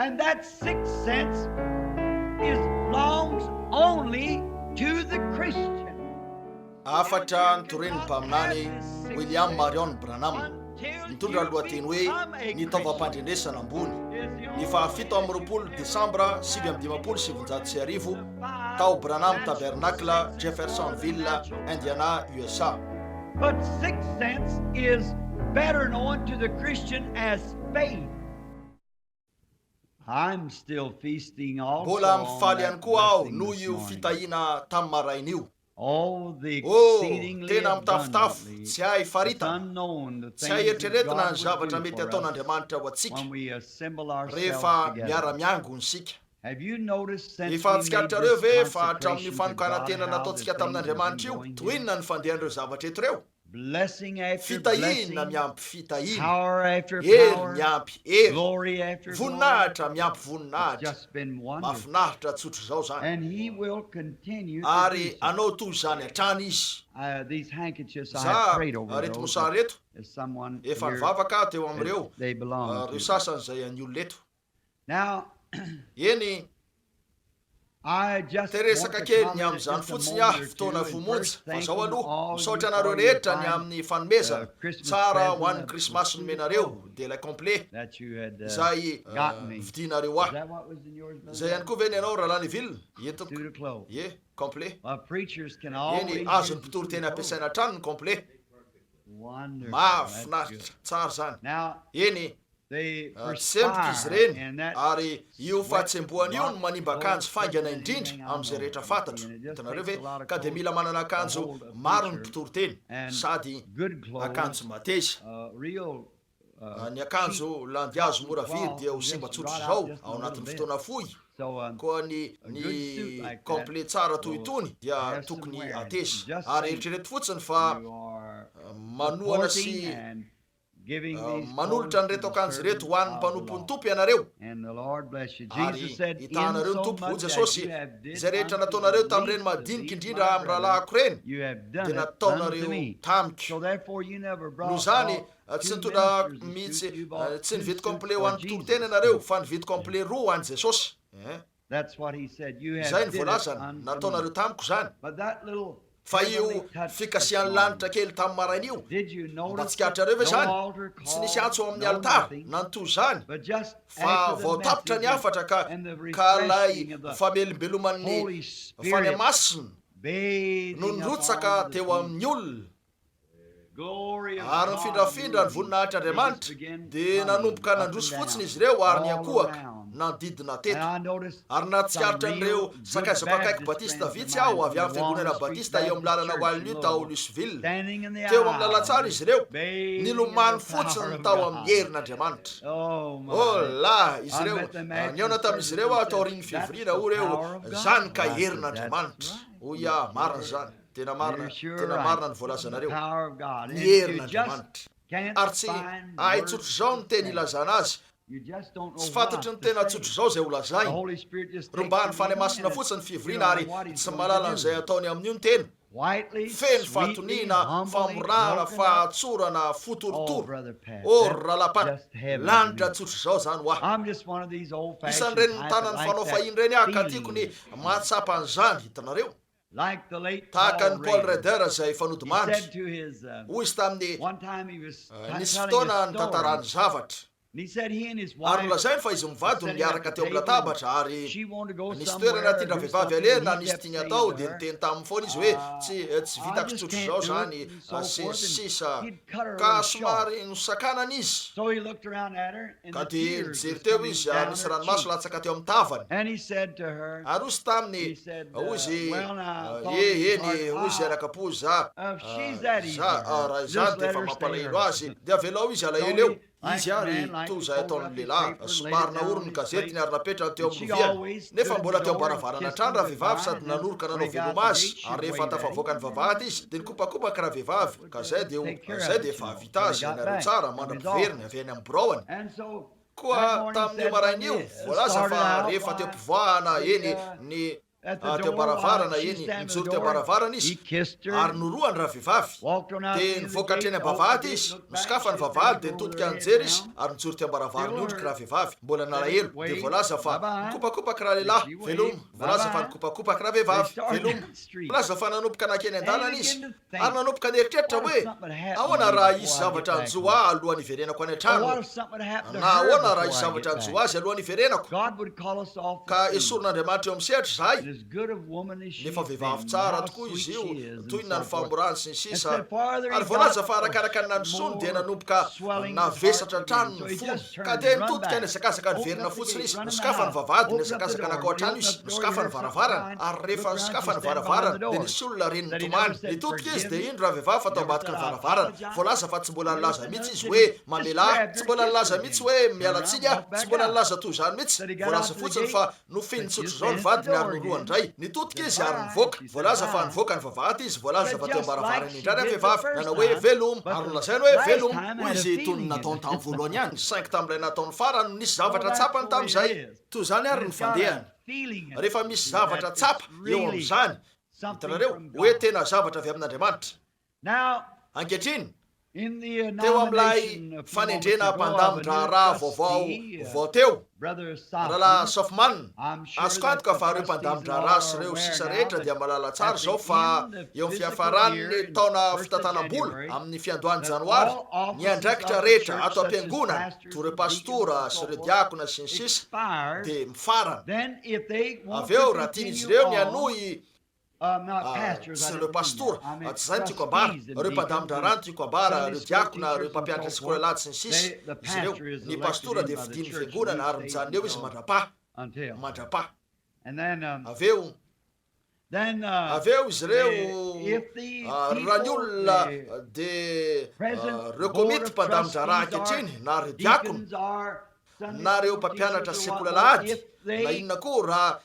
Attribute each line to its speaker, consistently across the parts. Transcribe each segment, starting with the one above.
Speaker 1: And that sixth sense is belongs only to the Christian.
Speaker 2: Hafatra notorian'ny mpaminany William Marion Branham, nitondra ny lohateny hoe Ny Taovam-pandrenesana Ambony, ny fahafito amby 20 Desambra 1959, tao Branham Tabernacle, Jeffersonville, Indiana, USA.
Speaker 1: But sixth sense is better known to the Christian as faith.
Speaker 2: Mbola mifaly ihany koa aho noho io fitahiana tamin'ny maraina io. Oh, tena mitafotafo, tsy hay faritana, tsy hay eritreretina ny zavatra mety hataon'Andriamanitra ho antsika rehefa miara-miangona isika. Efa tsikaritrareo ve fa hatramin'io fanokanan-tena nataontsika tamin'Andriamanitra io, toy inona ny fandehan'ireo zavatra eto ireo? Fitahiana miampy fitahiana, hery miampy hery, voninahitra miampy voninahitra. Mahafinaritra tsotr'izao izany. Ary hanao toy izany hatrany Izy. Za, ireto mosary ireto, efa nivavaka aho teo amin'ireo, ireo sasany izay an'ny olona eto. Eny, te resaka kely ny amin'izany fotsiny aho fotoana fohy monja, fa izao aloha, misaotra anareo rehetra ny amin'ny fanomezana tsara ho an'ny Krismasy nomenareo, dia ilay complet izay novidianareo ahy. Izay ihany koa ve ny anao, Rahalahy Neville? Ie, tompoko. Ie, complet. Eny, azon'ny mpitory teny ampiasaina hatrany ny complet. Mahafinaritra. Tsara izany. Eny, Tsemboka izy ireny, ary io fahatsembohana io no manimba akanjo faingana indrindra amin'izay rehetra fantatro. Hitanareo ve? Ka dia mila manana akanjo maro ny mpitory teny, sady akanjo mateza. Ny akanjo landihazo mora vidy dia ho simba tsotr'izao ao anatin'ny fotoana fohy. Koa ny ny complet tsara toy itony dia tokony hateza. Ary eritrereto fotsiny fa manohana sy Manolotra an'ireto akanjo ireto ho an'ny mpanompon'ny Tompo ianareo, ary hitahanareo ny Tompo. Hoy Jesosy, Izay rehetra nataonareo tamin'ireny madinika indrindra amin'ny rahalahiko ireny, dia nataonareo tamiko. Noho izany, tsy nitondra mihitsy, tsy nividy complet ho an'ny mpitory teny ianareo, fa nividy complet roa ho an'i Jesosy. Izay no voalazany, nataonareo tamiko izany. Fa io fikasihan'ny lanitra kely tamin'ny maraina io, mba tsikaritrareo ve izany? Tsy nisy antso ao amin'ny alitara, na ny toy izany, fa vao tapitra ny hafatra ka, ka ilay famelombeloman'ny Fanahy Masina no nirotsaka teo amin'ny olona. Ary nifindrafindra ny voninahitr'Andriamanitra, dia nanomboka nandroso fotsiny izy ireo ary niankohoka nanodidina teto. Ary nahatsikaritra an'ireo sakaizako akaiky Batista vitsy aho avy amin'ny Fiangonana Batista eo amin'ny lalana Walnut ao Louisville. Teo amin'ny lalantsara izy ireo, nilomano fotsiny tao amin'ny herin'Andriamanitra. Oh lahy, izy ireo, nihaona tamin'izy ireo aho taorian'ny fivoriana, hoy ireo, Izany ka herin'Andriamanitra. Hoy aho, Marina izany. Tena marina, tena marina ny voalazanareo. Ny herin'Andriamanitra. Ary tsy hay tsotr'izao ny teny ilazana azy. Tsy fantatry ny tena tsotr'izao izay holazainy. Rombahan'ny Fanahy Masina fotsiny ny fivoriana ary tsy mahalala an'izay ataony amin'io ny tena. Feno fahatoniana, famorana, fahatsorana, fo torotoro. Oh, ry Rahalahy Pat, lanitra tsotr'izao izany ho ahy. Isan'ireny mitana ny fanao fahiny ireny aho ka tiako ny mahatsapa an'izany, hitanareo. Tahaka an'i Paul Rader izay efa nodimandry, hoy izy tamin'ny, Nisy fotoana nitantarany zavatra. Ary nolazainy fa izy mivady no niaraka teo amin'ny latabatra, ary nisy toerana tian-dravehivavy aleha na nisy tiany hatao, dia niteny taminy foana izy hoe, Tsy, tsy vitako tsotr'izao izany, sy ny sisa. Ka somary nosakanana izy. Ka dia nijery teo izy ary nisy ranomaso latsaka teo amin'ny tavany. Ary hoy izy taminy, hoy izy, E, eny, hoy izy anakapo, za, za, raha izany dia efa mampalahelo azy, dia avelao izy halahelo eo. Izy ary, toy izay ataon'ny lehilahy, somary nahorony ny gazetiny ary napetrany teo amin'ny loviany. Nefa mbola teo am-baravarana hatrany ravehivavy sady nanoroka nanao veloma azy, ary rehefa tafavoaka ny vavahady izy, dia nikopakopaka ravehivavy, ka izay dia ho, izay dia efa hahavita azy, hainareo tsara, mandra-piveriny avy any amin'ny biraony. Koa tamin'io maraina io, voalaza fa rehefa teo am-pivoahana, eny, ny. Teo am-baravarana, eny, nijoro teo am-baravarana izy, ary norohany ravehivavy. Dia nivoaka hatreny am-bavahady izy, nosokafany ny vavahady, dia nitodika nijery izy, ary nijoro teo am-baravaran'ny ondriko ravehivavy, mbola nalahelo. Dia voalaza fa nikopakopaky ralehilahy, veloma, voalaza fa nikopakopaky ravehivavy, veloma. Voalaza fa nanomboka nankeny an-dalana izy, ary nanomboka nieritreritra hoe, Ahoana raha hisy zavatra hanjo ahy alohan'ny hiverenako any an-trano? Na ahoana raha hisy zavatra hanjo azy alohan'ny hiverenako? Ka esorin'Andriamanitra eo amin'ny sehatra izahay? Nefa vehivavy tsara tokoa izy io, toy ny na ny famorany sy ny sisa. Ary voalaza fa arakaraka ny nandrosoany dia nanomboka navesatra hatrany ny fony. Ka dia nitodika nihazakazaka niverina fotsiny izy. Nosokafany ny vavahady, nihazakazaka nankao an-trano izy. Nosokafany ny varavarana, ary rehefa nosokafany ny varavarana, dia nisy olona reny nitomany. Nitodika izy, dia indro ravehivavy fa tao ambadiky ny varavarana. Voalaza fa tsy mbola nilaza mihitsy izy hoe, Mamelà ahy. Tsy mbola nilaza mihitsy hoe, Miala tsiny aho. Tsy mbola nilaza toy izany mihitsy. Voalaza fotsiny fa Nofiny tsotr'izao ny vadiny ary norohany indray. Nitodika izy ary nivoaka. Voalaza fa nivoaka ny vavahady izy, voalaza fa teo am-baravarany indray ravehivavy, nanao hoe, Veloma! Ary nolazainy hoe, Veloma! Hoy izy, toy ny nataony tamin'ny voalohany ihany, saingy tamin'ilay nataony farany no nisy zavatra tsapany tamin'izay. Toy izany àry ny fandehany. Rehefa misy zavatra tsapa eo amin'izany, hitanareo, hoe tena zavatra avy amin'Andriamanitra. Ankehitriny, teo amin'ilay fanendrena mpandamin-draharaha vaovao vao teo, Rahalahy Sothmann, azoko antoka fa ireo mpandamin-draharaha sy ireo sisa rehetra dia mahalala tsara izao fa eo amin'ny fiafaran'ny taona fitantanam-bola, amin'ny fiandohan'ny Janoary, ny andraikitra rehetra ato am-piangonana, toy ireo pastora sy ireo diakona sy ny sisa, dia mifarana. Avy eo, raha tian'izy ireo ny hanohy Tsy ireo pastora, tsy izay no tiako ambara, ireo mpandamin-draharaha no tiako ambara, ireo diakona, ireo mpampianatra sekoly alahady sy ny sisa, izy ireo. Ny pastora dia fidin'ny fiangonana ary mijanona eo izy mandra-paha. Mandra-paha. Avy eo, avy eo izy ireo, raha ny olona dia ireo komity mpandamin-draharaha ankehitriny na ireo diakona, na ireo mpampianatra sekoly alahady, na inona koa, raha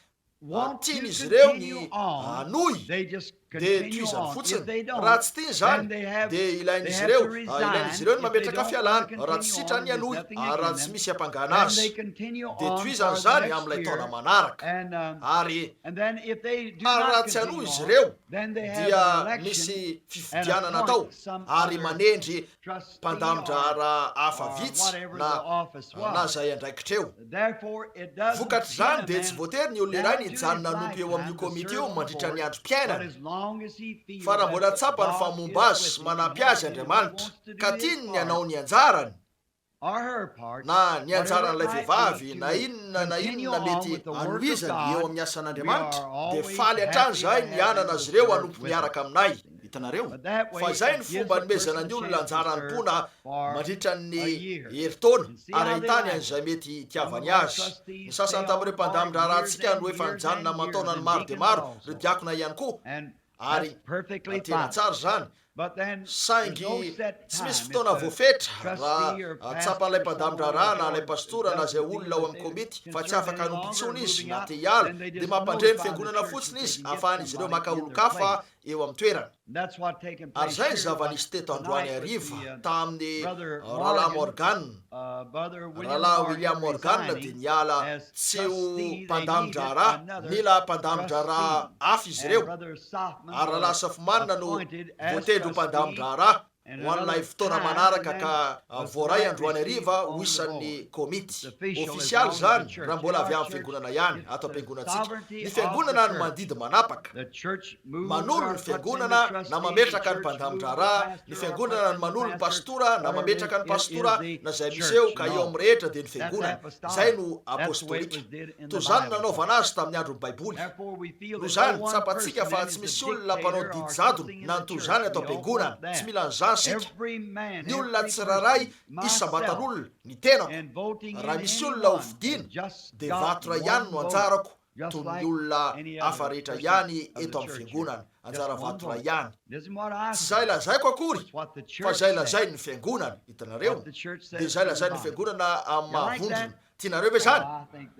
Speaker 2: Tian'izy ireo ny hanohy dia tohizany fotsiny. Raha tsy tiany izany dia ilain'izy ireo, ilain'izy ireo ny mametraka fialana raha tsy sitrany ny hanohy ary raha tsy misy hampangana azy dia tohizany izany amin'ilay taona manaraka. Ary ary raha tsy hanohy izy ireo dia misy fifidianana atao ary manendry mpandamin-draharaha hafa vitsy na na izay andraikitra eo. Vokatr'izany dia tsy voatery ny olona iray ny hijanona hanompo eo amin'io komity io mandritra ny androm-piainany. Fa raha mbola tsapany fa momba azy sy manampy azy Andriamanitra, ka tiany ny hanao ny anjarany, na ny anjaran'ilay vehivavy, na inona na inona mety hanohizany eo amin'ny asan'Andriamanitra, dia faly hatrany izahay ny hanana azy ireo hanompo miaraka aminay. Hitanareo? Fa izay ny fomba anomezana ny olona anjara hanompoana mandritra ny herintaona ary ahitany an'izay mety hitiavany azy. Ny sasany tamin'ireo mpandamin-draharahantsika no efa nijanona aman-taonany maro dia maro, ireo diakona ihany koa, ary tena tsara izany, saingy tsy misy fotoana voafetra raha tsapan'ilay mpandamin-draharaha na ilay pastora na izay olona ao amin'ny komity fa tsy afaka hanompo intsony izy na te hiala, dia mampandre ny fiangonana fotsiny izy ahafahan'izy ireo maka olon-kafa eo amin'ny toerana. Ary izay ny zava-nisy teto androany hariva tamin'ny Rahalahy Morgan. Rahalahy William Morgan dia niala tsy ho mpandamin-draharaha, nila mpandamin-draharaha hafa izy ireo, ary Rahalahy Sothmann no voatendry ho mpandamin-draharaha. ho an'ilay fotoana manaraka ka voaray androany hariva ho isan'ny komity. Ofisialy izany raha mbola avy amin'ny fiangonana ihany, ato am-piangonantsika. Ny fiangonana no mandidy manapaka. Manolo ny fiangonana na mametraka ny mpandamin-draharaha, ny fiangonana no manolo ny pastora na mametraka ny pastora, na izay miseho ka eo amin'ny rehetra dia ny fiangonana. Izay no apostolika. Toy izany no nanaovana azy tamin'ny andron'ny Baiboly. Noho izany, tsapantsika fa tsy misy olona mpanao didy jadona na ny toy izany ato am-piangonana. Tsy mila an'izany isika. Ny olona tsirairay isam-batan'olona, ny tenako, raha misy olona ho fidiana, dia vato iray ihany no anjarako, toy ny olona hafa rehetra ihany eto amin'ny fiangonana. Anjara vato iray ihany. Tsy izay lazaiko akory, fa izay lazain'ny fiangonana. Hitanareo? Dia izay lazain'ny fiangonana amin'ny maha-vondrona. Tianareo ve izany?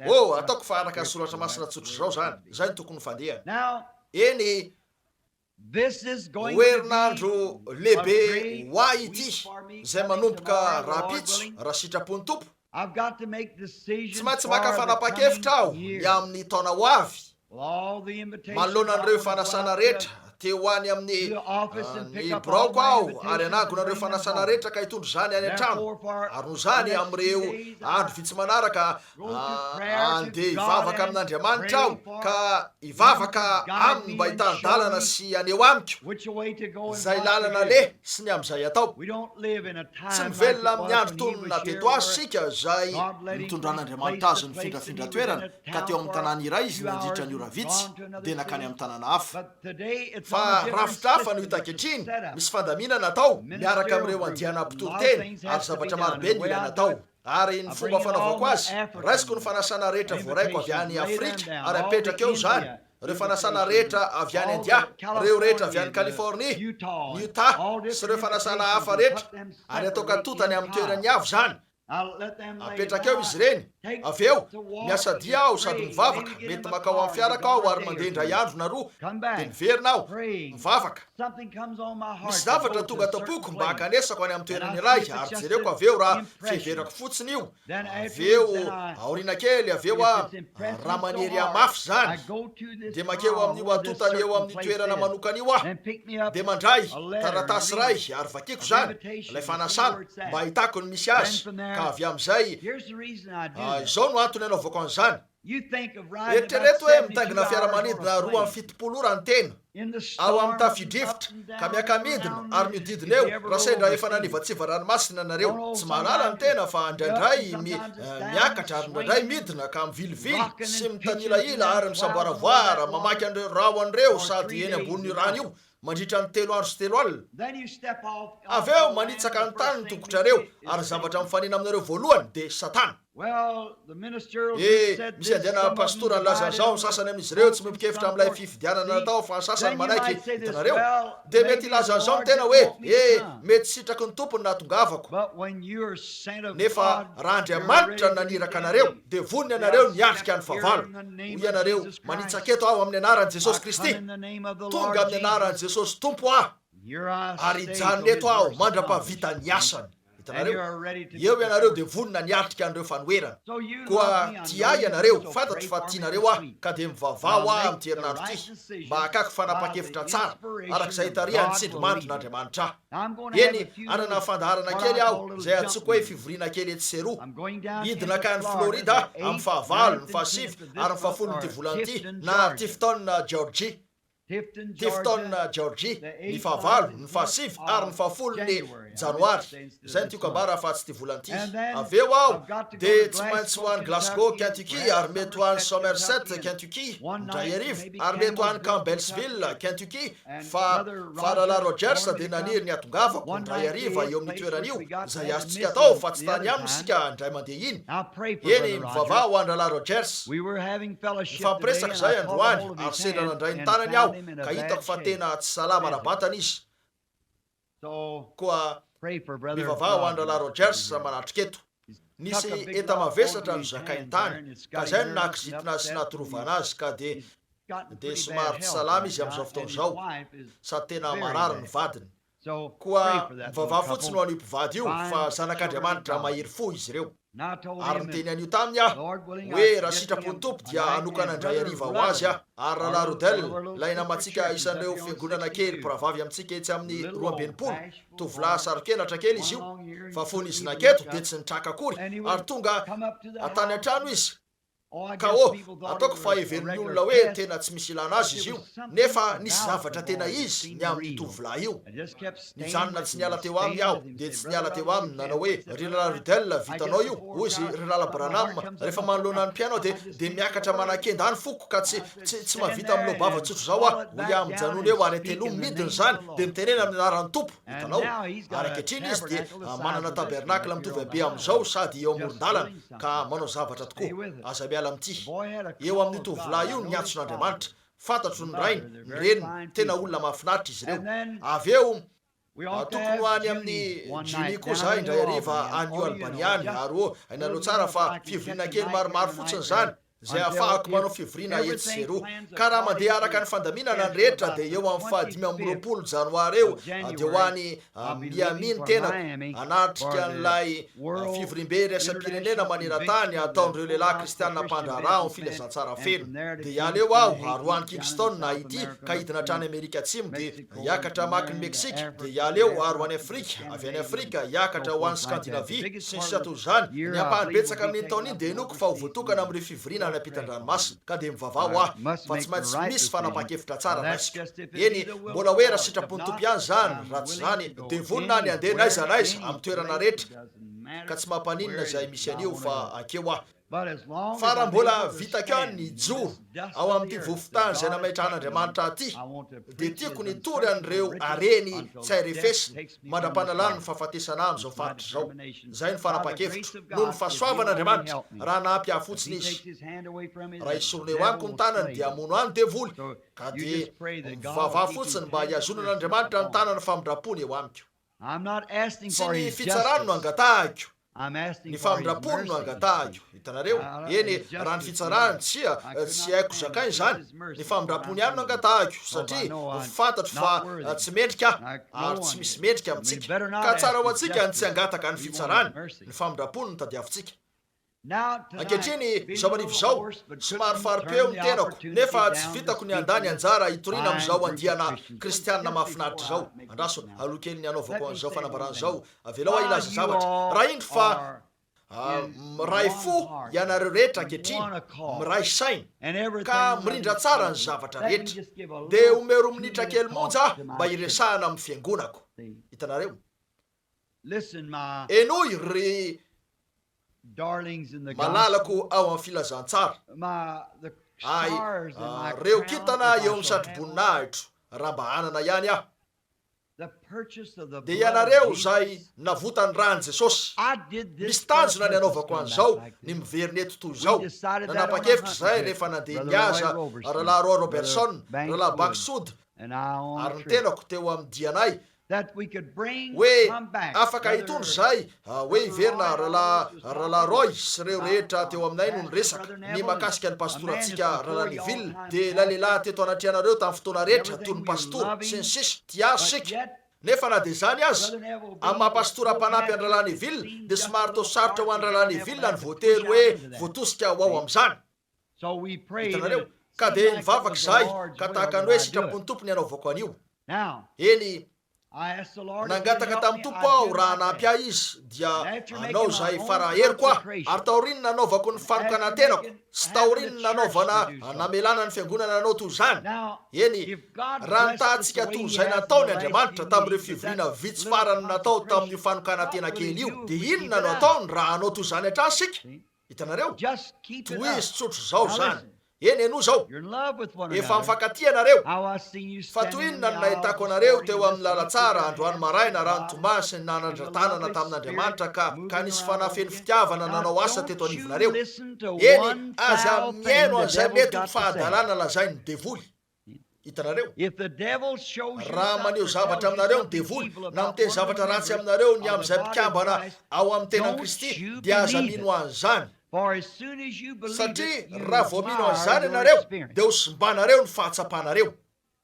Speaker 2: Oh, ataoko fa araka ny Soratra Masina tsotr'izao izany. Izay no tokony ho fandehany. Eny, ho herinandro lehibe ho ahy ity, izay manomboka rahampitso, raha sitrapon'ny Tompo. Tsy maintsy maka fanapahan-kevitra aho ny amin'ny taona ho avy. Manoloana an'ireo fanasana rehetra, te ho any amin'ny ny biraoko aho ary hanangona ireo fanasana rehetra ka hitondra izany any an-trano. Ary noho izany, amin'ireo andro vitsy manaraka, handeha hivavaka amin'Andriamanitra aho ka hivavaka Aminy mba hitari-dalana sy haneho amiko izay lalana aleha sy ny amin'izay atao. Tsy mivelona amin'ny andro toy ny naha-teto azy isika izay nitondran'Andriamanitra azy nifindrafindra toerana ka teo amin'ny tanàna iray izy nandritra ny ora vitsy, dia nankany amin'ny tanàna hafa. Fa rafitra hafa no hita ankehitriny, misy fandaminana atao miaraka amin'ireo andiana mpitory teny ary zavatra marobe no ilaina atao. Ary ny fomba fanaovako azy, raisiko ny fanasana rehetra voaraiko avy any Afrika ary apetrako eo izany, ireo fanasana rehetra avy any India, ireo rehetra avy any Californie, ny Utah, sy ireo fanasana hafa rehetra, ary ataoko atotany amin'ny toerany avy izany. Apetraka eo izy ireny. Avy eo, miasa dia aho sady mivavaka, mety mankao amin'ny fiarako aho ary mandeha indray andro na roa, dia miverina aho, mivavaka. Misy zavatra tonga ato am-poko mba hankanesako any amin'ny toerana iray ary jereko avy eo raha fiheverako fotsiny io, avy eo aoriana kely, avy eo aho, raha manery ahy mafy izany, dia mankeo amin'io atontany eo amin'ny toerana manokana io aho, dia mandray taratasy iray ary vakiko izany, ilay fanasana, mba hahitako ny misy azy, ka avy amin'izay, izao no antony anaovako an'izany. Eritrereto hoe mitaingina fiaramanidina 72 ora ny tena, ao amin'ny tafio-drivotra, ka miaka-midina ary mihodidina eo, raha sendra efa nanivatsiva ranomasina ianareo. Tsy mahalala ny tena fa indraindray mi, miakatra ary indraindray midina ka mivilivily sy mitanilahila ary misamboaravoara mamaky an'ireo rahona ireo sady eny ambonin'io rano io mandritra ny telo andro sy telo alina. Avy eo manitsaka ny tany ny tongotrareo ary ny zavatra mifanena aminareo voalohany dia Satana. E, misy andiana pastora nilaza an'izao, ny sasany amin'izy ireo tsy miombon-kevitra amin'ilay fifidianana natao fa ny sasany manaiky, hitanareo? Dia mety hilaza an'izao ny tena hoe, E, mety sitraky ny Tompo ny nahatongavako. Nefa raha Andriamanitra no naniraka anareo, dia vonona ianareo ny hiatrika ny fahavalo. Hoy ianareo, Manitsaka eto aho amin'ny anaran'i Jesosy Kristy. Tonga amin'ny anaran'i Jesosy Tompo aho, ary hijanona eto aho mandra-pahavita ny asany. Hitanareo? Eo ianareo dia vonona ny hiatrika an'ireo fanoherana. Koa tia ahy ianareo, fantatro fa tianareo aho, ka dia mivavaha ho ahy amin'ity herinandro ity, mba hakako fanapahan-kevitra tsara, araka izay itarihan'ny tsindrimandrin'Andriamanitra ahy. Eny, hanana fandaharana kely aho, izay antsoiko hoe fivoriana kely etsy sy eroa. Hidina hankany Florida aho amin'ny fahavalo, ny fahasivy, ary ny fahafolon'ity volana ity, na Tifton, Georgie. Tifton, Georgie, ny fahavalo, ny fahasivy ary ny fahafolon'ny Janoary. Izay no tiako ambara fa tsy ity volana ity. Avy eo aho dia tsy maintsy ho any Glasgow, Kentucky, ary mety ho any Somerset, Kentucky, indray hariva, ary mety ho any Campbellsville, Kentucky, fa, fa Rahalahy Rogers dia naniry ny hatongavako indray hariva eo amin'io toerana io, izay azontsika atao fa tsy tany aminy isika indray mandeha iny. Eny, mivavaha ho an-dRahalahy Rogers. Nifampiresaka izahay androany ary sendra nandray ny tanany aho ka hitako fa tena tsy salama ara-batana izy. Koa mivavaha ho an-dRahalahy Rogers manatrika eto. Nisy enta-mavesatra nozakainy tany, ka izay no nahakizitina azy sy nahatorovana azy, ka dia dia somary tsy salama izy amin'izao fotoana izao, sady tena marary ny vadiny. Koa mivavaha fotsiny ho an'io mpivady io fa zanak'Andriamanitra mahery fo izy ireo. Ary niteny an'io taminy aho, hoe raha sitrapon'ny Tompo dia hanokana indray hariva ho azy aho. Ary Rahalahy Ruddell, ilay namantsika isan'ireo fiangonana kely mpirahavavy amintsika etsy amin'ny 62, tovolahy saro-kenatra kely izy io, fa fony izy nanketo dia tsy nitraka akory, ary tonga tany an-trano izy, Ka oh, ataoko fa heverin'ny olona hoe tena tsy misy ilana azy izy io, nefa nisy zavatra tena izy ny amin'io tovolahy io. Nijanona tsy niala teo aminy aho, dia tsy niala teo aminy, nanao hoe, Ry Rahalahy Ruddell, vitanao io. Hoy izy, Ry Rahalahy Branham, rehefa manoloana ny mpihaino aho dia, dia miakatra manakenda any foko ka tsy, tsy, tsy mahavita miloa-bava tsotr'izao aho. Hoy aho, Mijanona eo ary atelomy midina izany, dia mitenena amin'ny anaran'ny Tompo. Hitanao? Ary ankehitriny izy dia manana tabernakla mitovy habe amin'izao sady eo amoron-dalana. Ka manao zavatra tokoa. Aza miala amin'ity. Eo amin'io tovolahy io ny antson'Andriamanitra. Fantatro ny rainy, ny reniny, tena olona mahafinaritra izy ireo. Avy eo, tokony ho any amin'i Jimmy koa izaho indray hariva any New Albany any, ary oh, hainareo tsara fa fivoriana kely maromaro fotsiny izany. izay ahafahako manao fivoriana etsy sy eroa. Ka raha mandeha araka ny fandaminana ny rehetra dia eo amin'ny faha 25 janoary eo dia ho any Miami ny tenako hanatrika an'ilay fivoriambe iraisam-pirenena maneran-tany hataon'ireo lehilahy kristiana mpandraharaha ao amin'ny filazantsara feno. Dia hiala eo aho ary ho any Kingston, Haiti, ka hidina hatrany Amerika Atsimo dia hiakatra hamaky ny Meksika, dia hiala eo ary ho any Afrika, avy any Afrika hiakatra ho any Skandinavia, sy ny sisa toy izany. Ny ampahany betsaka amin'iny taona iny dia inoako fa ho voatokana amin'ireo fivoriana any ampitan-dranomasina. Ka dia mivavaha ho ahy, fa tsy maintsy misy fanapahan-kevitra tsara raisiko. Eny, mbola hoe raha sitrapon'ny Tompo ihany izany, raha tsy izany, dia vonona aho ny handeha n'aiza n'aiza, amin'ny toerana rehetra, ka tsy mampaninona izay misy an'io fa hankeo aho. Fa raha mbola vitako ihany ny hijoro ao amin'ity vovon-tany izay nametrahan'Andriamanitra ahy ity, dia tiako ny hitory an'ireo hareny tsy hay refesina mandra-panalany ny fahafatesana ahy amin'izao faritra izao. Izay no fanapahan-kevitro, noho ny fahasoavan'Andriamanitra, raha hanampy ahy fotsiny Izy. Raha esorina eo amiko ny tanany, dia hamono ahy ny devoly, ka dia mivavaha fotsiny mba hihazonan'Andriamanitra ny tanany famindrampony eo amiko. Tsy ny fitsarany no angatahiko, ny famindrampony no angatahiko. Hitanareo? Eny, raha ny fitsarany, tsia, tsy haiko zakaina izany. Ny famindrampony ihany no angatahiko, satria fantatro fa tsy mendrika aho, ary tsy misy mendrika amintsika. Ka tsara ho antsika ny tsy hangataka ny fitsarany, ny famindrampony no tadiavintsika. Ankehitriny, izao hariva izao, somary fari-peo ny tenako, nefa tsy vitako ny handà ny anjara hitoriana amin'izao andiana Kristiana mahafinaritra izao. Andraso, aloha kelin'ny hanaovako an'izao fanambarana izao, avelao aho hilaza zavatra. Raha indro fa miray fo ianareo rehetra ankehitriny, miray saina, ka mirindra tsara ny zavatra rehetra, dia omeo roa minitra kely monja aho mba hiresahana amin'ny fiangonako. Hitanareo? Henoy, ry malalako ao amin'ny filazantsara, ay, reo kintana eo amin'ny satroboninahitro, raha mba hanana ihany aho. Dia ianareo izay navotan'ny ràn'i Jesosy. Misy tanjona ny anaovako an'izao, ny miverina eto toy izao. Nanapa-kevitra izahay rehefa nandeha nihaza Rahalahy Roy Roberson, Rahalahy Banks Wood, ary ny tenako teo amin'ny dianay, hoe afaka hitondra izahay, hoe hiverina Rahalahy, Rahalahy Roy sy ireo rehetra teo aminay no niresaka, ny mahakasika ny pastorantsika Rahalahy Neville, dia ilay lehilahy teto anatrehanareo tamin'ny fotoana rehetra toy ny pastora, sy ny sisa Tia azy isika. Nefa na dia izany aza, amin'ny maha pastora mpanampy an-dRahalahy Neville, dia somary toa sarotra ho an-dRahalahy Neville ny voatery hoe voatosika ho ao amin'izany. Hitanareo? Ka dia nivavaka izahay, ka tahaka ny hoe sitrapon'ny Tompo ny hanaovako an'io. Eny, nangataka tamin'ny Tompo aho raha hanampy ahy Izy, dia hanao izay fara heriko aho. Ary taorian'ny nanaovako ny fanokanan-tenako, sy taorian'ny nanaovana namelana ny fiangonana nanao toy izany, eny, raha nitaha antsika toy izay nataony Andriamanitra tamin'ireo fivoriana vitsy farany natao tamin'io fanokanan-tena kely io, dia inona no hataony raha hanao toy izany hatrany isika? Hitanareo? Tohizo tsotra izao izany. Eny, henoy izao. Efa mifankatia ianareo. Fa toy inona no nahitako anareo teo amin'ny lalantsara androany maraina raha nitomany sy nanandra-tanana tamin'Andriamanitra ka, ka nisy fanahy feno fitiavana nanao asa teto anivonareo. Eny, aza mihaino an'izay mety ho fahadalana lazain'ny devoly. Hitanareo? Raha maneho zavatra aminareo ny devoly, na miteny zavatra ratsy aminareo ny amin'izay mpikambana ao amin'ny tenan'i Kristy, dia aza mino an'izany. Satria raha vao mino an'izany ianareo, dia ho simbanareo ny fahatsapanareo.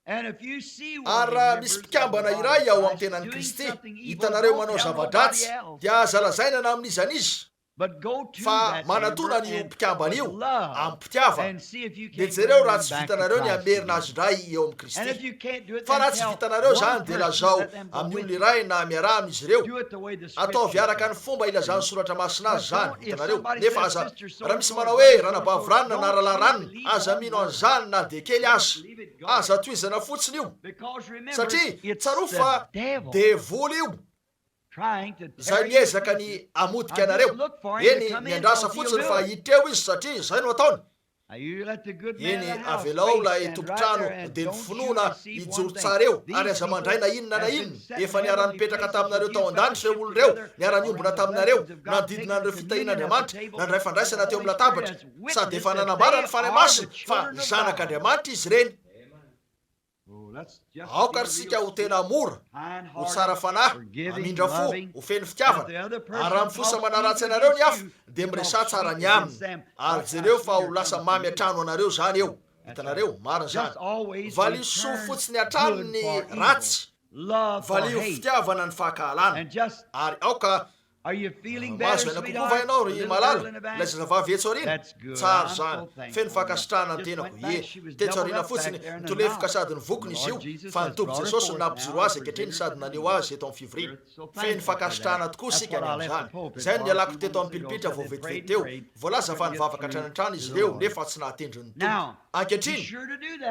Speaker 2: Ary raha misy mpikambana iray ao amin'ny tenan'i Kristy, hitanareo manao zava-dratsy, dia aza lazaina na amin'iza n'iza. Fa manatona an'io mpikambana io amim-pitiavana, dia jereo raha tsy vitanareo ny hamerina azy indray eo amin'i Kristy. Fa raha tsy vitanareo izany, dia lazao amin'ny olona iray na miaraha amin'izy ireo. Ataovy araka ny fomba ilazan'ny Soratra Masina azy izany, hitanareo. Nefa aza, raha misy manao hoe, Ranabavy Ranona na Rahalahy Ranona, aza mino an'izany na dia kely aza. Aza tohizana fotsiny io. Satria, tsarovy fa devoly io. Izay miezaka ny hamotika anareo. Eny, miandrasa fotsiny fa hiditra eo izy satria izay no ataony. Eny, avelao ilay tompon-trano dia ny finoana hijoro tsara eo ary aza mandray na inona na inona. Efa niara-nipetraka taminareo tao an-danitra ireo olona ireo, niara-niombona taminareo, nanodidina an'ireo fitahian'Andriamanitra, nandray fandraisana teo amin'ny latabatra, sady efa nanambara ny Fanahy Masina fa zanak'Andriamanitra izy ireny. Aoka ary isika ho tena mora, ho tsara fanahy, hamindra fo, ho feno fitiavana. Ary raha mifosa manaratsy anareo ny hafa, dia miresaha tsara ny aminy, ary jereo fa ho lasa mamy hatrany ho anareo izany eo. Hitanareo? Marina izany. Valio soa fotsiny hatrany ny ratsy. Valio fitiavana ny fankahalana. Ary aoka Mahazo aina kokoa va ianao ry malala? Ilay zazavavy etsy aoriana? Tsara izany. Feno fankasitrahana ny tenako. Ie. Tetsy aoriana fotsiny, nitolefoka sady nivokona izy io, fa ny Tompo Jesosy no nampijoro azy ankehitriny sady naneho azy eto amin'ny fivoriana. Feno fankasitrahana tokoa isika ny amin'izany. Izay no nialako teto amin'ny pilipitra vao vetivety teo. Voalaza fa nivavaka hatrany an-trano izy ireo, nefa tsy nahatendry ny Tompo. Ankehitriny,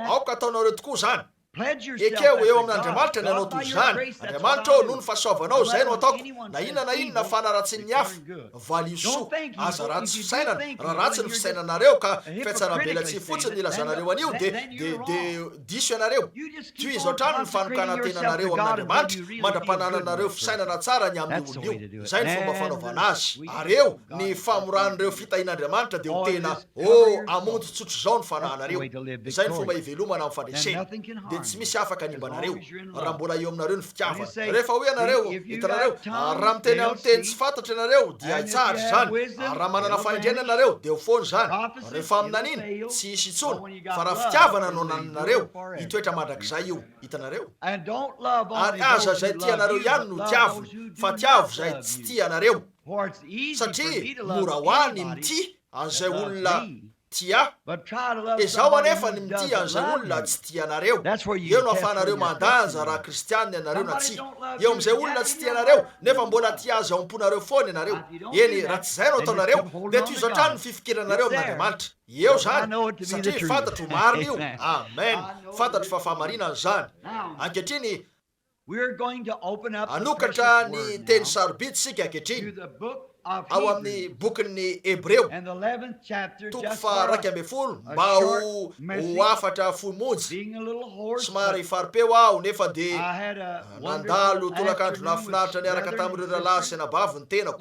Speaker 2: aoka ataonareo tokoa izany. Ekeo eo amin'Andriamanitra ny hanao toy izany. Andriamanitra ô, noho ny fahasoavanao, izay no ataoko. Na inona na inona fanaratsian'ny hafa, valio soa. Aza ratsy fisainana. Raha ratsy ny fisainanareo ka fihatsarambelatsihy fotsiny no ilazanareo an'io, dia, dia, dia diso ianareo. Tohizo hatrany ny fanokanan-tenanareo amin'Andriamanitra mandra-panananareo fisainana tsara ny amin'io olona io. Izay no fomba fanaovana azy. Ary eo, ny famoran'ireo fitahian'Andriamanitra dia ho tena, oh, hamonjy tsotr'izao ny fanahinareo. Izay no fomba hivelomana amin'ny fandresena. Dia tsy misy afaka hanimba anareo, raha mbola eo aminareo ny fitiavana. Rehefa hoy ianareo, hitanareo, ary raha miteny amin'ny teny tsy fantatra ianareo, dia hitsahatra izany. Ary raha manana fahendrena ianareo, dia ho foana izany. Ireo faminaniana, tsy hisy intsony. Fa raha fitiavana no anananareo, hitoetra mandrakizay io. Hitanareo? Ary aza izay tia anareo ihany no tiavina, fa tiavo izay tsy tia anareo. Satria mora ho ahy ny mitia an'izay olona tia ahy. Ezaho anefa ny mitia an'izay olona tsy tia anareo. Eo no ahafahanareo mandanja raha kristianina ianareo na tsia. Eo amin'izay olona tsy tia anareo, nefa mbola tia azy ao am-ponareo foana ianareo. Eny, raha tsy izay no ataonareo, dia tohizo hatrany ny fifikiranareo amin'Andriamanitra. Eo izany, satria fantatro ho marina io. Amen. Fantatro fa fahamarinana izany. Ankehitriny, Hanokatra ny teny sarobidy isika ankehitriny, ao amin'ny bokin'ny Hebreo, toko faha-11, mba ho ho hafatra fohy monja. Somary fari-peo aho, nefa dia nandalo tolakandro nahafinaritra niaraka tamin'ireo rahalahy sy anabavy ny tenako,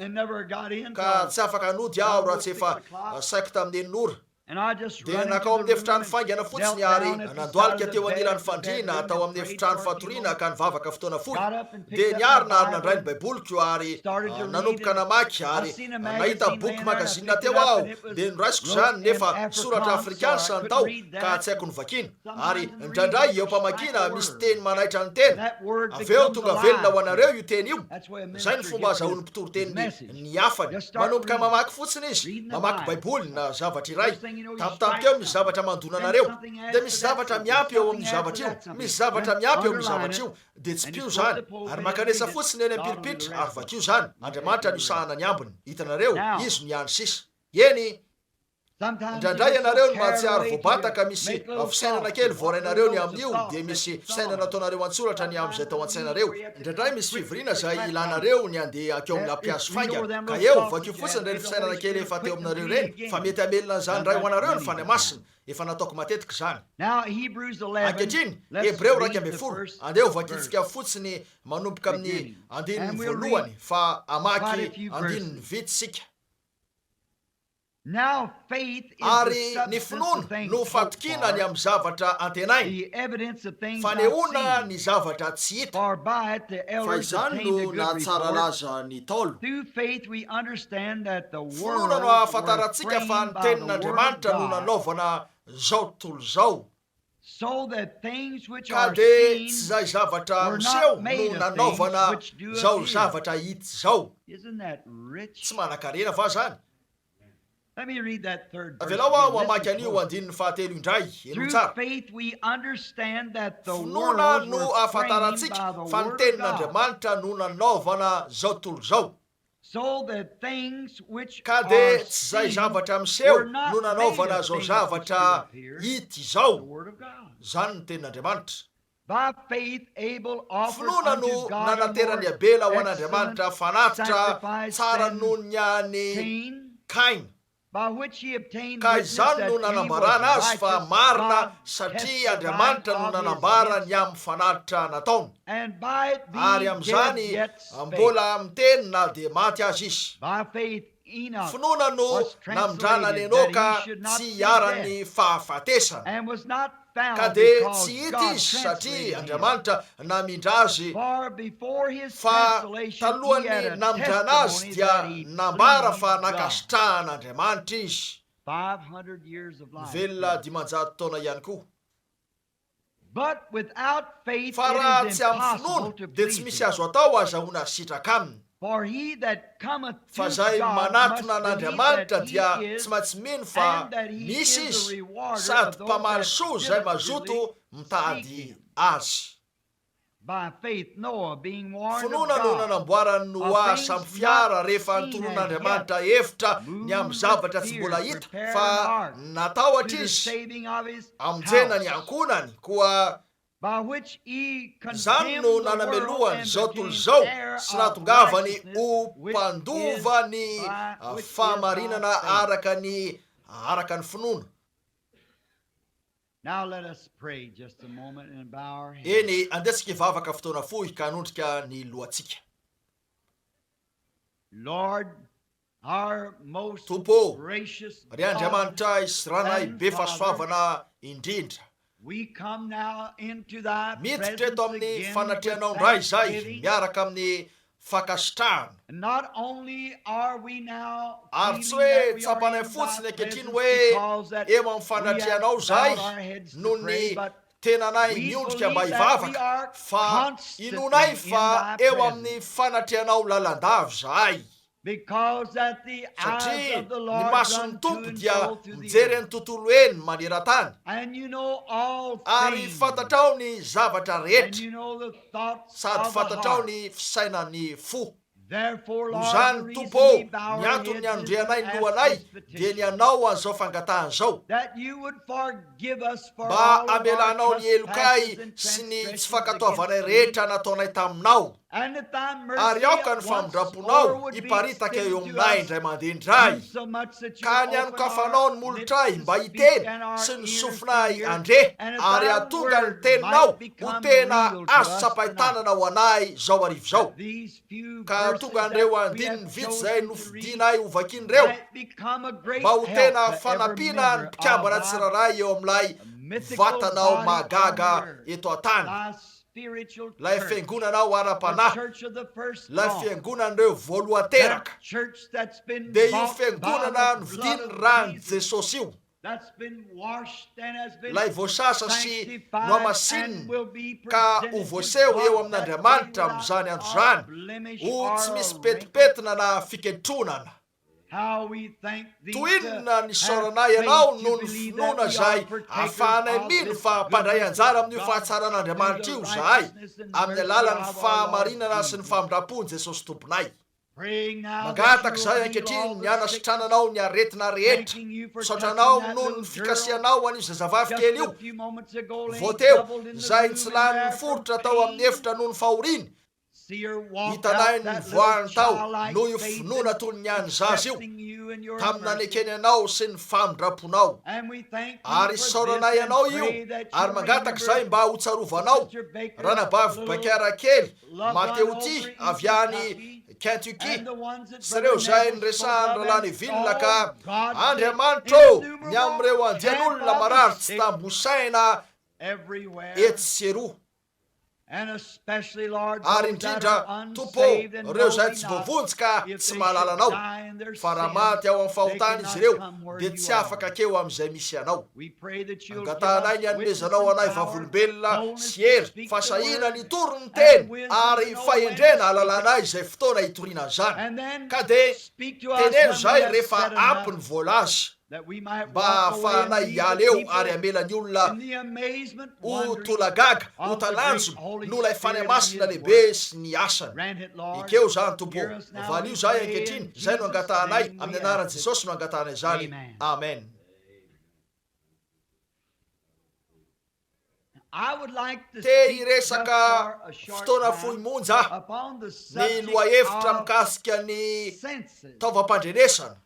Speaker 2: ka tsy afaka nody aho raha tsy efa saiky tamin'ny enina ora. Dia nankao amin'ny efitrano faingana fotsiny ary nandohalika teo anilan'ny fandriana tao amin'ny efitrano fatoriana ka nivavaka fotoana fohy. Dia niarina ary nandray ny Baiboliko ary nanomboka namaky ary nahita boky magazine teo aho dia noraisiko izany nefa soratra afrikaans ny tao ka tsy haiko novakiana. Ary indraindray eo am-pamakiana misy teny manaitra ny tena. Avy eo tonga velona ho anareo io teny io. Izay no fomba azahoan'ny mpitory teny ny hafany. Manomboka mamaky fotsiny izy, mamaky Baiboly na zavatra iray. Tampotampoka eo misy zavatra mandona anareo. Dia misy zavatra miampy eo amin'io zavatra io. Misy zavatra miampy eo amin'io zavatra io. Dia tsipio izany. Ary mankanesa fotsiny eny am-pilipitra ary vakio izany. Andriamanitra no hisahana ny ambiny. Hitanareo, Izy no ihany sisa. Eny, Indraindray ianareo no mahatsiaro voabata ka misy fisainana kely voarainareo ny amin'io, dia misy fisainana ataonareo an-tsoratra ny amin'izay tao an-tsainareo. Indraindray misy fivoriana izay ilanareo ny handeha hankeo amin'ny lampihazo faingana, ka eo, vakio fotsiny ireny fisainana kely efa teo aminareo ireny, fa mety hamelona an'izany indray ho anareo ny Fanahy Masina. Efa nataoko matetika izany. Ankehitriny, Hebreo 11, andeha ho vakintsika fotsiny manomboka amin'ny andininy voalohany, fa hamaky andininy vitsy isika. Ary ny finoana no fatokiana ny amin'ny zavatra antenaina, fanehoana ny zavatra tsy hita. Fa izany no nahatsara laza ny Ntaolo. Finoana no ahafantarantsika fa ny Tenin'Andriamanitra no nanaovana izao tontolo izao, ka dia tsy izay zavatra miseho no nanaovana izao zavatra hita izao. Tsy manan-karena va izany? Avelao aho hamaky an'io andininy fahatelo indray. Henoy tsara. Finoana no ahafantarantsika fa ny Tenin'Andriamanitra no nanaovana izao tontolo izao. Ka dia tsy izay zavatra miseho no nanaovana izao zavatra hita izao. Izany ny Tenin'Andriamanitra. Finoana no nanateran'i Abela ho an'Andriamanitra fanatitra tsara noho ny an'i Kaina, ka izany no nanambarana azy fa marina satria Andriamanitra no nanambara ny amin'ny fanatitra nataony, ary amin'izany mbola miteny na dia maty aza izy. Finoana no namindrana an'i Enoka tsy hiharan'ny fahafatesana. Ka dia tsy hita izy satria Andriamanitra namindra azy, fa talohan'ny namindrana azy dia nambara fa nankasitrahan'Andriamanitra izy. Nivelona 500 taona ihany koa. Fa raha tsy amin'ny finoana, dia tsy misy azo atao azahoana sitraka aminy. Fa izay manatona an'Andriamanitra dia tsy maintsy mino fa misy Izy, sady mpamaly soa izay mazoto mitady Azy. Finoana no nanamboaran'i Noa sambo fiara rehefa nitoroan'Andriamanitra hevitra ny amin'ny zavatra tsy mbola hita fa natahotra izy hamonjena ny ankohonany, koa izany no nanamelohany izao tontolo izao sy nahatongavany ho mpandova ny fahamarinana araka ny araka ny finoana. Eny, andeha tsika hivavaka fotoana fohy ka hanondrika ny lohantsika. Tompo ô, ry Andriamanitray sy Ranay be fahasoavana indrindra, miditra eto amin'ny fanatrehanao indray izahay miaraka amin'ny fankasitrahana. Ary tsy hoe tsapanay fotsiny ankehitriny hoe eo amin'ny fanatrehanao izahay noho ny tenanay miondrika mba hivavaka, fa inoanay fa eo amin'ny fanatrehanao lalandava izahay. Satria ny mason'ny Tompo dia mijery ny tontolo eny maneran-tany, ary fantatrao ny zavatra rehetra, sady fantatrao ny fisainan'ny fo. Noho izany, Tompo ô, ny antony nianondrehanay ny lohanay dia ny hanao an'izao fangatahana izao, mba hamelanao ny helokay sy ny tsy fankatoavanay rehetra nataonay taminao. Ary aoka ny famindram-ponao hiparitaka eo aminay indray mandeha indray, ka ny hanokafanao ny molotray mba hiteny sy ny sofinay handre, ary hahatonga ny teninao ho tena azo tsapain-tanana ho anay izao hariva izao, ka hahatonga an'ireo andininy vitsy izay nofidinay hovakiana ireo mba ho tena fanampiana ny mpikambana tsirairay eo amin'ilay vatanao mahagaga eto an-tany. Ilay fiangonanao ara-panahy, ilay fiangonan'ireo voalohan-teraka, dia io fiangonana novidian'ny ran'i Jesosy io, ilay voasasa sy nohamasinina ka ho voaseho eo amin'Andriamanitra amin'izany andro izany ho tsy misy petipetina na fikentronana. Toy inona ny isaoranay Anao noho ny finoana izay ahafahanay mino fa mpandray anjara amin'io fahatsaran'Andriamanitra io izahay, amin'ny alalan'ny fahamarinana sy ny famindram-pon'i Jesosy Tomponay. Mangataka izahay ankehitriny ny hanasitrananao ny aretina rehetra. Misaotra Anao noho ny fikasihanao an'io zazavavy kely io vao teo, izay nitsilany niforitra tao amin'ny efitra noho ny fahoriany, Hitanay ny nivoahany tao noho io finoana toy ny an'ny zaza io, tamin'ny nanekeny Anao sy ny famindram-ponao. Ary isaoranay Anao io, ary mangataka izahay mba hotsarovanao Ranabavy Baker kely Mateoty avy any Kentucky, sy ireo izay niresahan'ny Rahalahy Neville ka, Andriamanitra ô, ny amin'ireo andian'olona marary tsy tambo isaina etsy sy eroa. Ary indrindra, Tompo ô, ireo izay tsy voavonjy ka tsy mahalala Anao, fa raha maty ao amin'ny fahotana izy ireo, dia tsy afaka hankeo amin'izay misy Anao. Angatahanay ny hanomezanao anay vavolombelona sy hery, fahasahiana ny hitory ny Teny, ary fahendrena hahalalanay izay fotoana hitoriana an'izany. Ka dia teneno izahay rehefa ampy ny voalaza. mba hahafahanay hiala eo ary hamela ny olona ho tolagaga, ho talanjona noho ilay Fanahy Masina lehibe sy ny asany. Ekeo izany, Tompo ô. Valio izahay ankehitriny, izay no angatahanay, amin'ny Anaran'i Jesosy no angatahanay izany. Amen. Te hiresaka fotoana fohy monja aho, ny lohahevitra mikasika ny taovam-pandrenesana.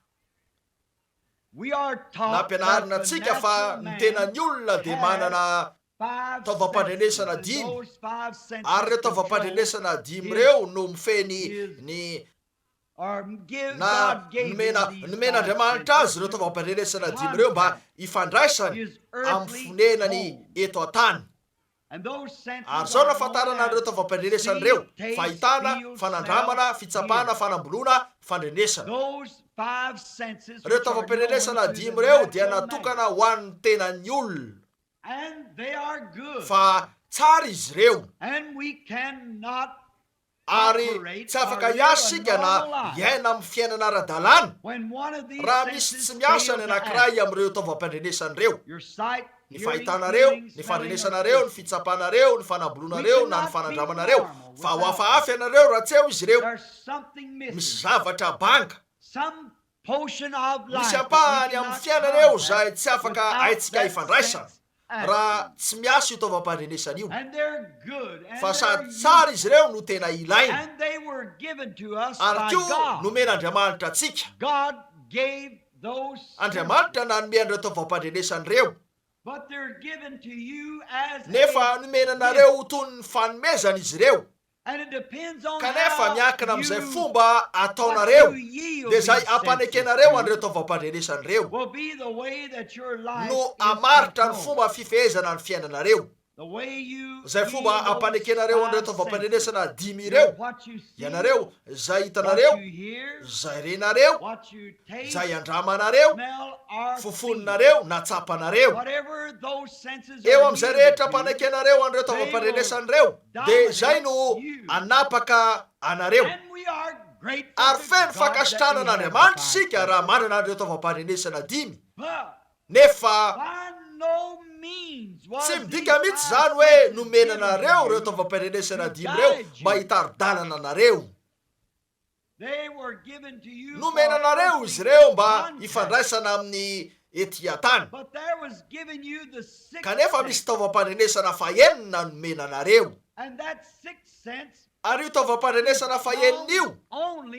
Speaker 2: Nampianarina antsika fa ny tenan'ny olona dia manana taovam-pandrenesana dimy, ary ireo taovam-pandrenesana dimy ireo no mifehy ny. Na nomena, nomen'Andriamanitra azy ireo taovam-pandrenesana dimy ireo mba hifandraisany amin'ny fonenany eto an-tany. Ary izao no ahafantarana an'ireo taovam-pandrenesana ireo, fahitana, fanandramana, fitsapana, fanamboloana, fandrenesana. Ireo taovam-pandrenesana dimy ireo dia natokana ho an'ny tenan'ny olona. Fa tsara izy ireo. Ary tsy afaka hiasa isika na hiaina amin'ny fiainana ara-dalàna raha misy tsy miasa ny anankiray amin'ireo taovam-pandrenesana ireo, ny fahitanareo, ny fandrenesanareo, ny fitsapanareo, ny fanamboloanareo na ny fanandramanareo, fa ho hafahafa ianareo raha tsy eo izy ireo. Misy zavatra banga. Misy ampahany amin'ny fiainana eo izay tsy afaka haintsika ifandraisana raha tsy miasa io taovam-pandrenesana io. Fa sady tsara izy ireo no tena ilaina. Ary koa nomen'Andriamanitra antsika. Andriamanitra nanome an'ireo taovam-pandrenesana ireo. Nefa nomena anareo ho toy ny fanomezana izy ireo. Kanefa miankina amin'izay fomba ataonareo, dia izay ampanekenareo an'ireo taovam-pandrenesana ireo, no hamaritra ny fomba fifehezana ny fiainanareo. Izay fomba ampanekenareo an'ireo taovam-pandrenesana dimy ireo, ianareo, izay hitanareo, izay renareo, izay andramanareo, fofoninareo na tsapanareo. Eo amin'izay rehetra ampanekenareo an'ireo taovam-pandrenesana ireo, Dia izay no hanapaka anareo. Ary feno fankasitrahana an'Andriamanitra isika raha manana an'ireo taovam-pandrenesana dimy. Nefa tsy midika mihitsy izany hoe nomena anareo ireo taovam-pandrenesana dimy ireo mba hitari-dalana anareo. Nomena anareo izy ireo mba hifandraisana amin'ny ety an-tany. Kanefa misy taovam-pandrenesana fahenina nomena anareo. Ary io taovam-pandrenesana fahenina io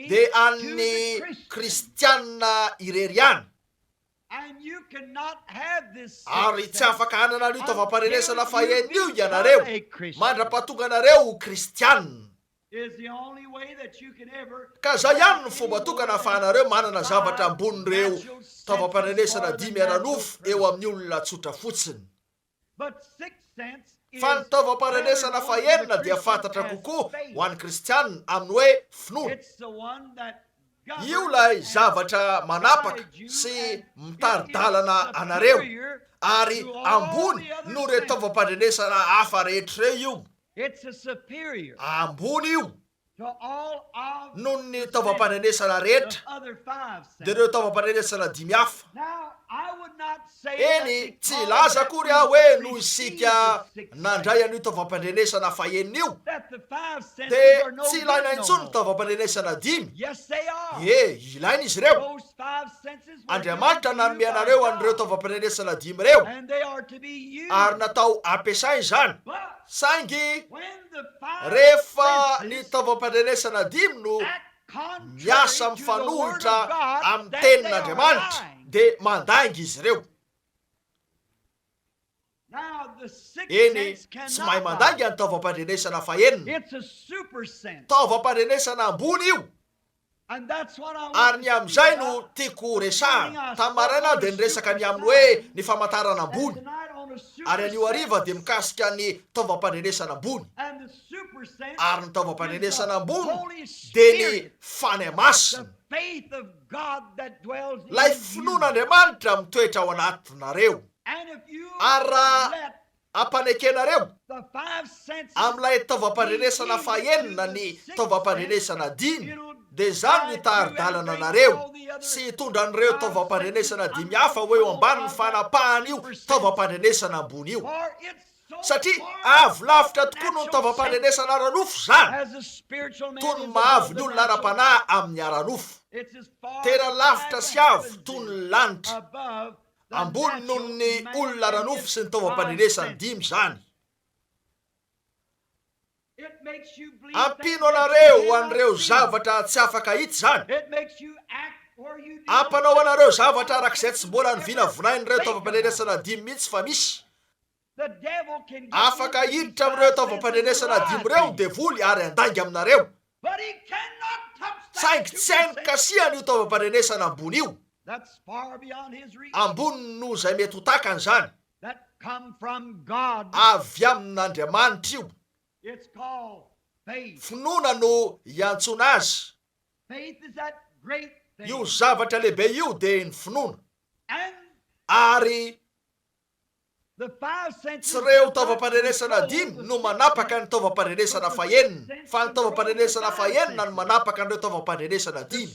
Speaker 2: dia an'ny Kristiana irery ihany. Ary tsy afaka hanana an'io taovam-pandrenesana fahenina io ianareo mandra-pahatonga anareo ho Kristiana. Ka izay ihany no fomba tokana ahafahanareo manana zavatra ambonin'ireo taovam-pandrenesana dimy ara-nofo eo amin'ny olona tsotra fotsiny. Fa ny taovam-pandrenesana fahenina dia fantatra kokoa ho an'ny Kristiana amin'ny hoe finoana. Io ilay zavatra manapaka sy mitari-dalana anareo, ary ambony noho ireo taovam-pandrenesana hafa rehetra ireo io. Ambony io noho ny taovam-pandrenesana rehetra, dia ireo taovam-pandrenesana dimy hafa. Eny, tsy hilaza akory aho hoe noho isika nandray an'io taovam-pandrenesana fahenina io, dia tsy ilaina intsony ny taovam-pandrenesana dimy. Ie, ilaina izy ireo. Andriamanitra nanome anareo an'ireo taovam-pandrenesana dimy ireo, ary natao hampiasaina izany. Saingy rehefa ny taovam-pandrenesana dimy no miasa mifanohitra amin'ny Tenin'Andriamanitra, dia mandainga izy ireo. Eny, tsy mahay mandainga ny taovam-pandrenesana fahenina. Taovam-pandrenesana ambony io. Ary ny amin'izay no tiako ho resahana. Tamin'ny maraina aho dia niresaka ny amin'ny hoe ny famantarana ambony. Ary anio hariva dia mikasika ny taovam-pandrenesana ambony. Ary ny taovam-pandrenesana ambony dia ny Fanahy Masina. Ilay finoan'Andriamanitra mitoetra ao anatinareo. Ary raha ampanekenareo amin'ilay taovam-pandrenesana fahenina ny taovam-pandrenesana dimy, dia izany no hitari-dalana anareo sy hitondra an'ireo taovam-pandrenesana dimy hafa ho eo ambanin'ny fanapahan'io taovam-pandrenesana ambony io. Satria avo lavitra tokoa noho ny taovam-pandrenesana ara-nofo izany, toy ny maha-avo ny olona ara-panahy amin'ny ara-nofo. Tena lavitra sy avo toy ny lanitra. Ambony noho ny olona ara-nofo sy ny taovam-pandrenesany dimy izany. Ampino anareo ho an'ireo zavatra tsy afaka hita izany. Ampanao anareo zavatra araka izay tsy mbola novinavinain'ireo taovam-pandrenesana dimy mihitsy fa misy. Afaka hiditra amin'ireo taovam-pandrenesana dimy ireo ny devoly ary handainga aminareo. Saingy tsy hainy kasihana io taovam-pandrenesana ambony io. Ambony noho izay mety ho takany izany. Avy amin'Andriamanitra io. Finoana no iantsoana azy. Io zavatra lehibe io dia ny finoana. Ary Tsy ireo taovam-pandrenesana dimy no manapaka ny taovam-pandrenesana fahenina, fa ny taovam-pandrenesana fahenina no manapaka an'ireo taovam-pandrenesana dimy.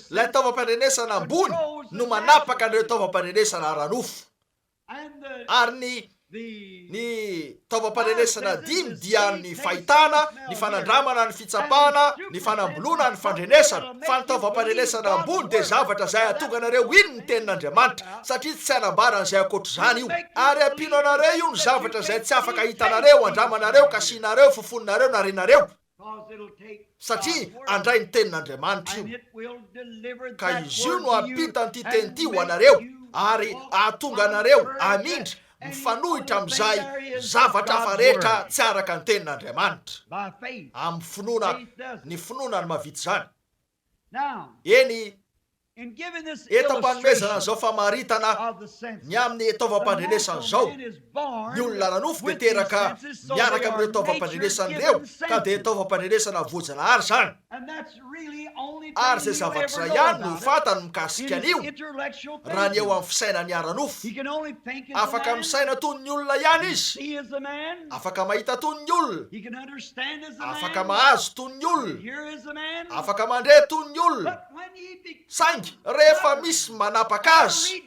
Speaker 2: Ilay taovam-pandrenesana ambony no manapaka an'ireo taovam-pandrenesana ara-nofo. Ary ny Ny taovam-pandrenesana dimy dia ny fahitana, ny fanandramana, ny fitsapana, ny fanamboloana, ny fandrenesana. Fa ny taovam-pandrenesana ambony dia zavatra izay hahatonga anareo hino ny Tenin'Andriamanitra, satria tsy hanambara an'izay ankoatr'izany io. Ary hampino anareo io ny zavatra izay tsy afaka hitanareo, andramanareo, kasihinareo, fofoninareo na renareo. Satria handray ny Tenin'Andriamanitra io. Ka Izy io no hampita an'ity Teny ity ho anareo, ary hahatonga anareo hamindra mifanohitra amin'izay zavatra hafa rehetra tsy araka ny Tenin'Andriamanitra. Amin'ny finoana, ny finoana no mahavita izany. Eny, eto am-panomezana an'izao famaritana ny amin'ny taovam-pandrenesana izao, ny olona ara-nofo dia teraka miaraka amin'ireo taovam-pandrenesana ireo, ka dia taovam-pandrenesana voajanahary izany. Ary izay zavatra izay ihany no fantany mikasika an'io, raha ny eo amin'ny fisainany ara-nofo. Afaka misaina toy ny olona ihany izy, afaka mahita toy ny olona, afaka mahazo toy ny olona, afaka mandre toy ny olona, saingy rehefa misy manapaka azy,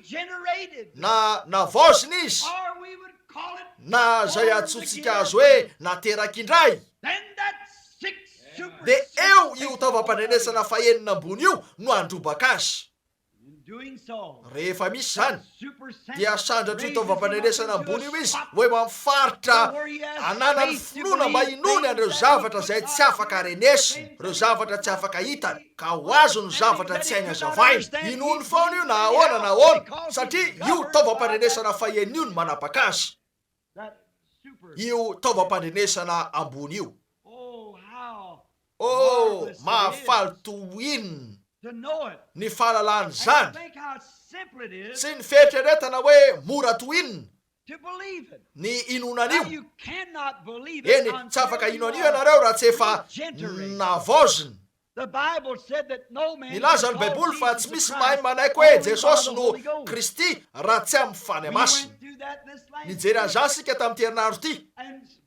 Speaker 2: na navaozina izy, na izay antsointsika azy hoe nateraka indray, dia eo io taovam-pandrenesana fahenina ambony io no handrobaka azy. Rehefa misy izany, dia sandratr'io taovam-pandrenesana ambony io izy ho eo amin'ny faritra ananany finoana mba hinoany an'ireo zavatra izay tsy afaka renesiny, ireo zavatra tsy afaka hitany, ka ho azony ny zavatra tsy hainy hazavaina. Inoany foana io na ahoana na ahoana, satria io taovam-pandrenesana fahenina io no manapaka azy. Io taovam-pandrenesana ambony io. Oh, mahafaly toy inona ny fahalalana izany, sy ny fieritreretana hoe mora toy inona ny hinoana an'io. Eny, tsy afaka hino an'io ianareo raha tsy efa navaozina. Milaza ny Baiboly fa tsy misy mahay manaiky hoe Jesosy no Kristy raha tsy amin'ny Fanahy Masina. Nijery an'izany isika tamin'ity herinandro ity.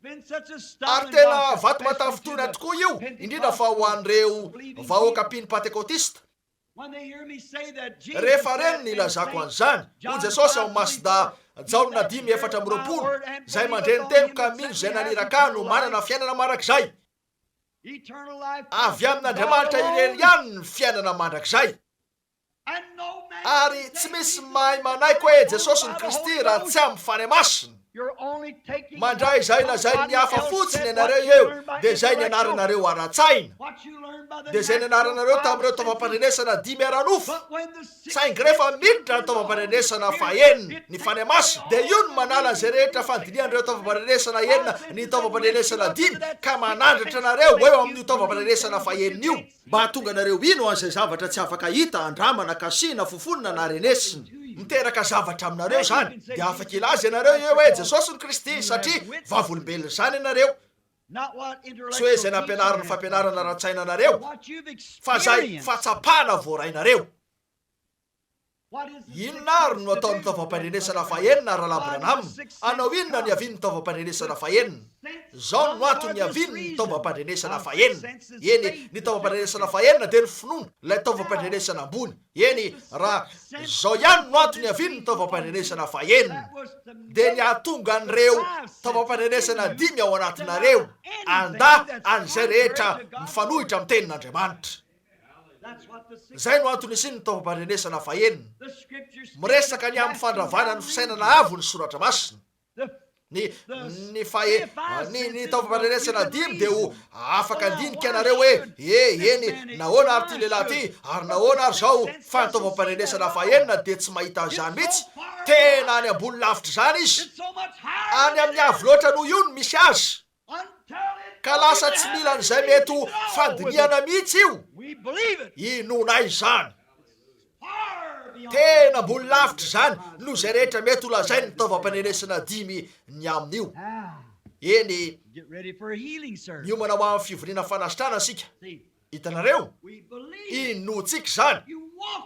Speaker 2: Ary tena vato mahatafintohina tokoa io, indrindra fa ho an'ireo vahoaka mpino Pantekotista. Rehefa reny ny ilazako an'izany, hoy Jesosy ao Masda Jaona dimy 24, Izay mandre ny teniko ka mino izay naniraka Ahy no manana fiainana mandrakizay. Avy amin'Andriamanitra irery ihany ny fiainana mandrakizay. Ary tsy misy mahay manaiky hoe Jesosy no Kristy raha tsy amin'ny Fanahy Masina. Mandray izay lazain'ny hafa fotsiny ianareo eo, dia izay nianaranareo ara-tsaina. Dia izay nianaranareo tamin'ireo taovam-pandrenesana dimy ara-nofo. Saingy rehefa miditra ny taovam-pandrenesana fahenina, ny Fanahy Masina, dia io no manala izay rehetra fandinihan'ireo taovam-pandrenesana enina ny taovam-pandrenesana dimy ka manandratra anareo ho eo amin'io taovam-pandrenesana fahenina io. Mba hahatonga anareo hino an'izay zavatra tsy afaka hita, andramana, kasihina, fofonina na renesina. Miteraka zavatra aminareo izany. Dia afaka hilaza ianareo eo hoe Jesosy no Kristy, satria vavolombelon'izany ianareo. Tsy hoe izay nampianarin'ny fampianarana ara-tsaina anareo, fa izay fahatsapana voarainareo. Inona àry no ataon'ny taovam-pandrenesana fahenina, Rahalahy Branham? Hanao inona ny havian'ny taovam-pandrenesana fahenina? Izao no antony niavian'ny taovam-pandrenesana fahenina. Eny, ny taovam-pandrenesana fahenina dia ny finoana, ilay taovam-pandrenesana ambony. Eny, raha izao ihany no antony niavian'ny taovam-pandrenesana fahenina, dia ny hahatonga an'ireo taovam-pandrenesana dimy ao anatinareo handà an'izay rehetra mifanohitra amin'ny Tenin'Andriamanitra. Izay no antony isian'ny taovam-pandrenesana fahenina. Miresaka ny amin'ny fandravana ny fisainana avo ny Soratra Masina. Ny, ny fahe, ny, ny taovam-pandrenesana dimy dia ho afaka handinika ianareo hoe, E, eny, nahoana ary ity lehilahy ity, ary nahoana ary izao, fa ny taovam-pandrenesana fahenina dia tsy mahita an'izany mihitsy. Tena any ambony lavitr'izany izy. Any amin'ny avo loatra noho io no misy azy. Ka lasa tsy mila an'izay mety ho fandinihana mihitsy io. Inoanay izany. Tena ambony lavitra izany noho izay rehetra mety ho lazain'ny taovam-panenesana dimy ny amin'io. Eny, miomana ho amin'ny fivoriana fanasitrana isika. Hitanareo? Inoantsika izany.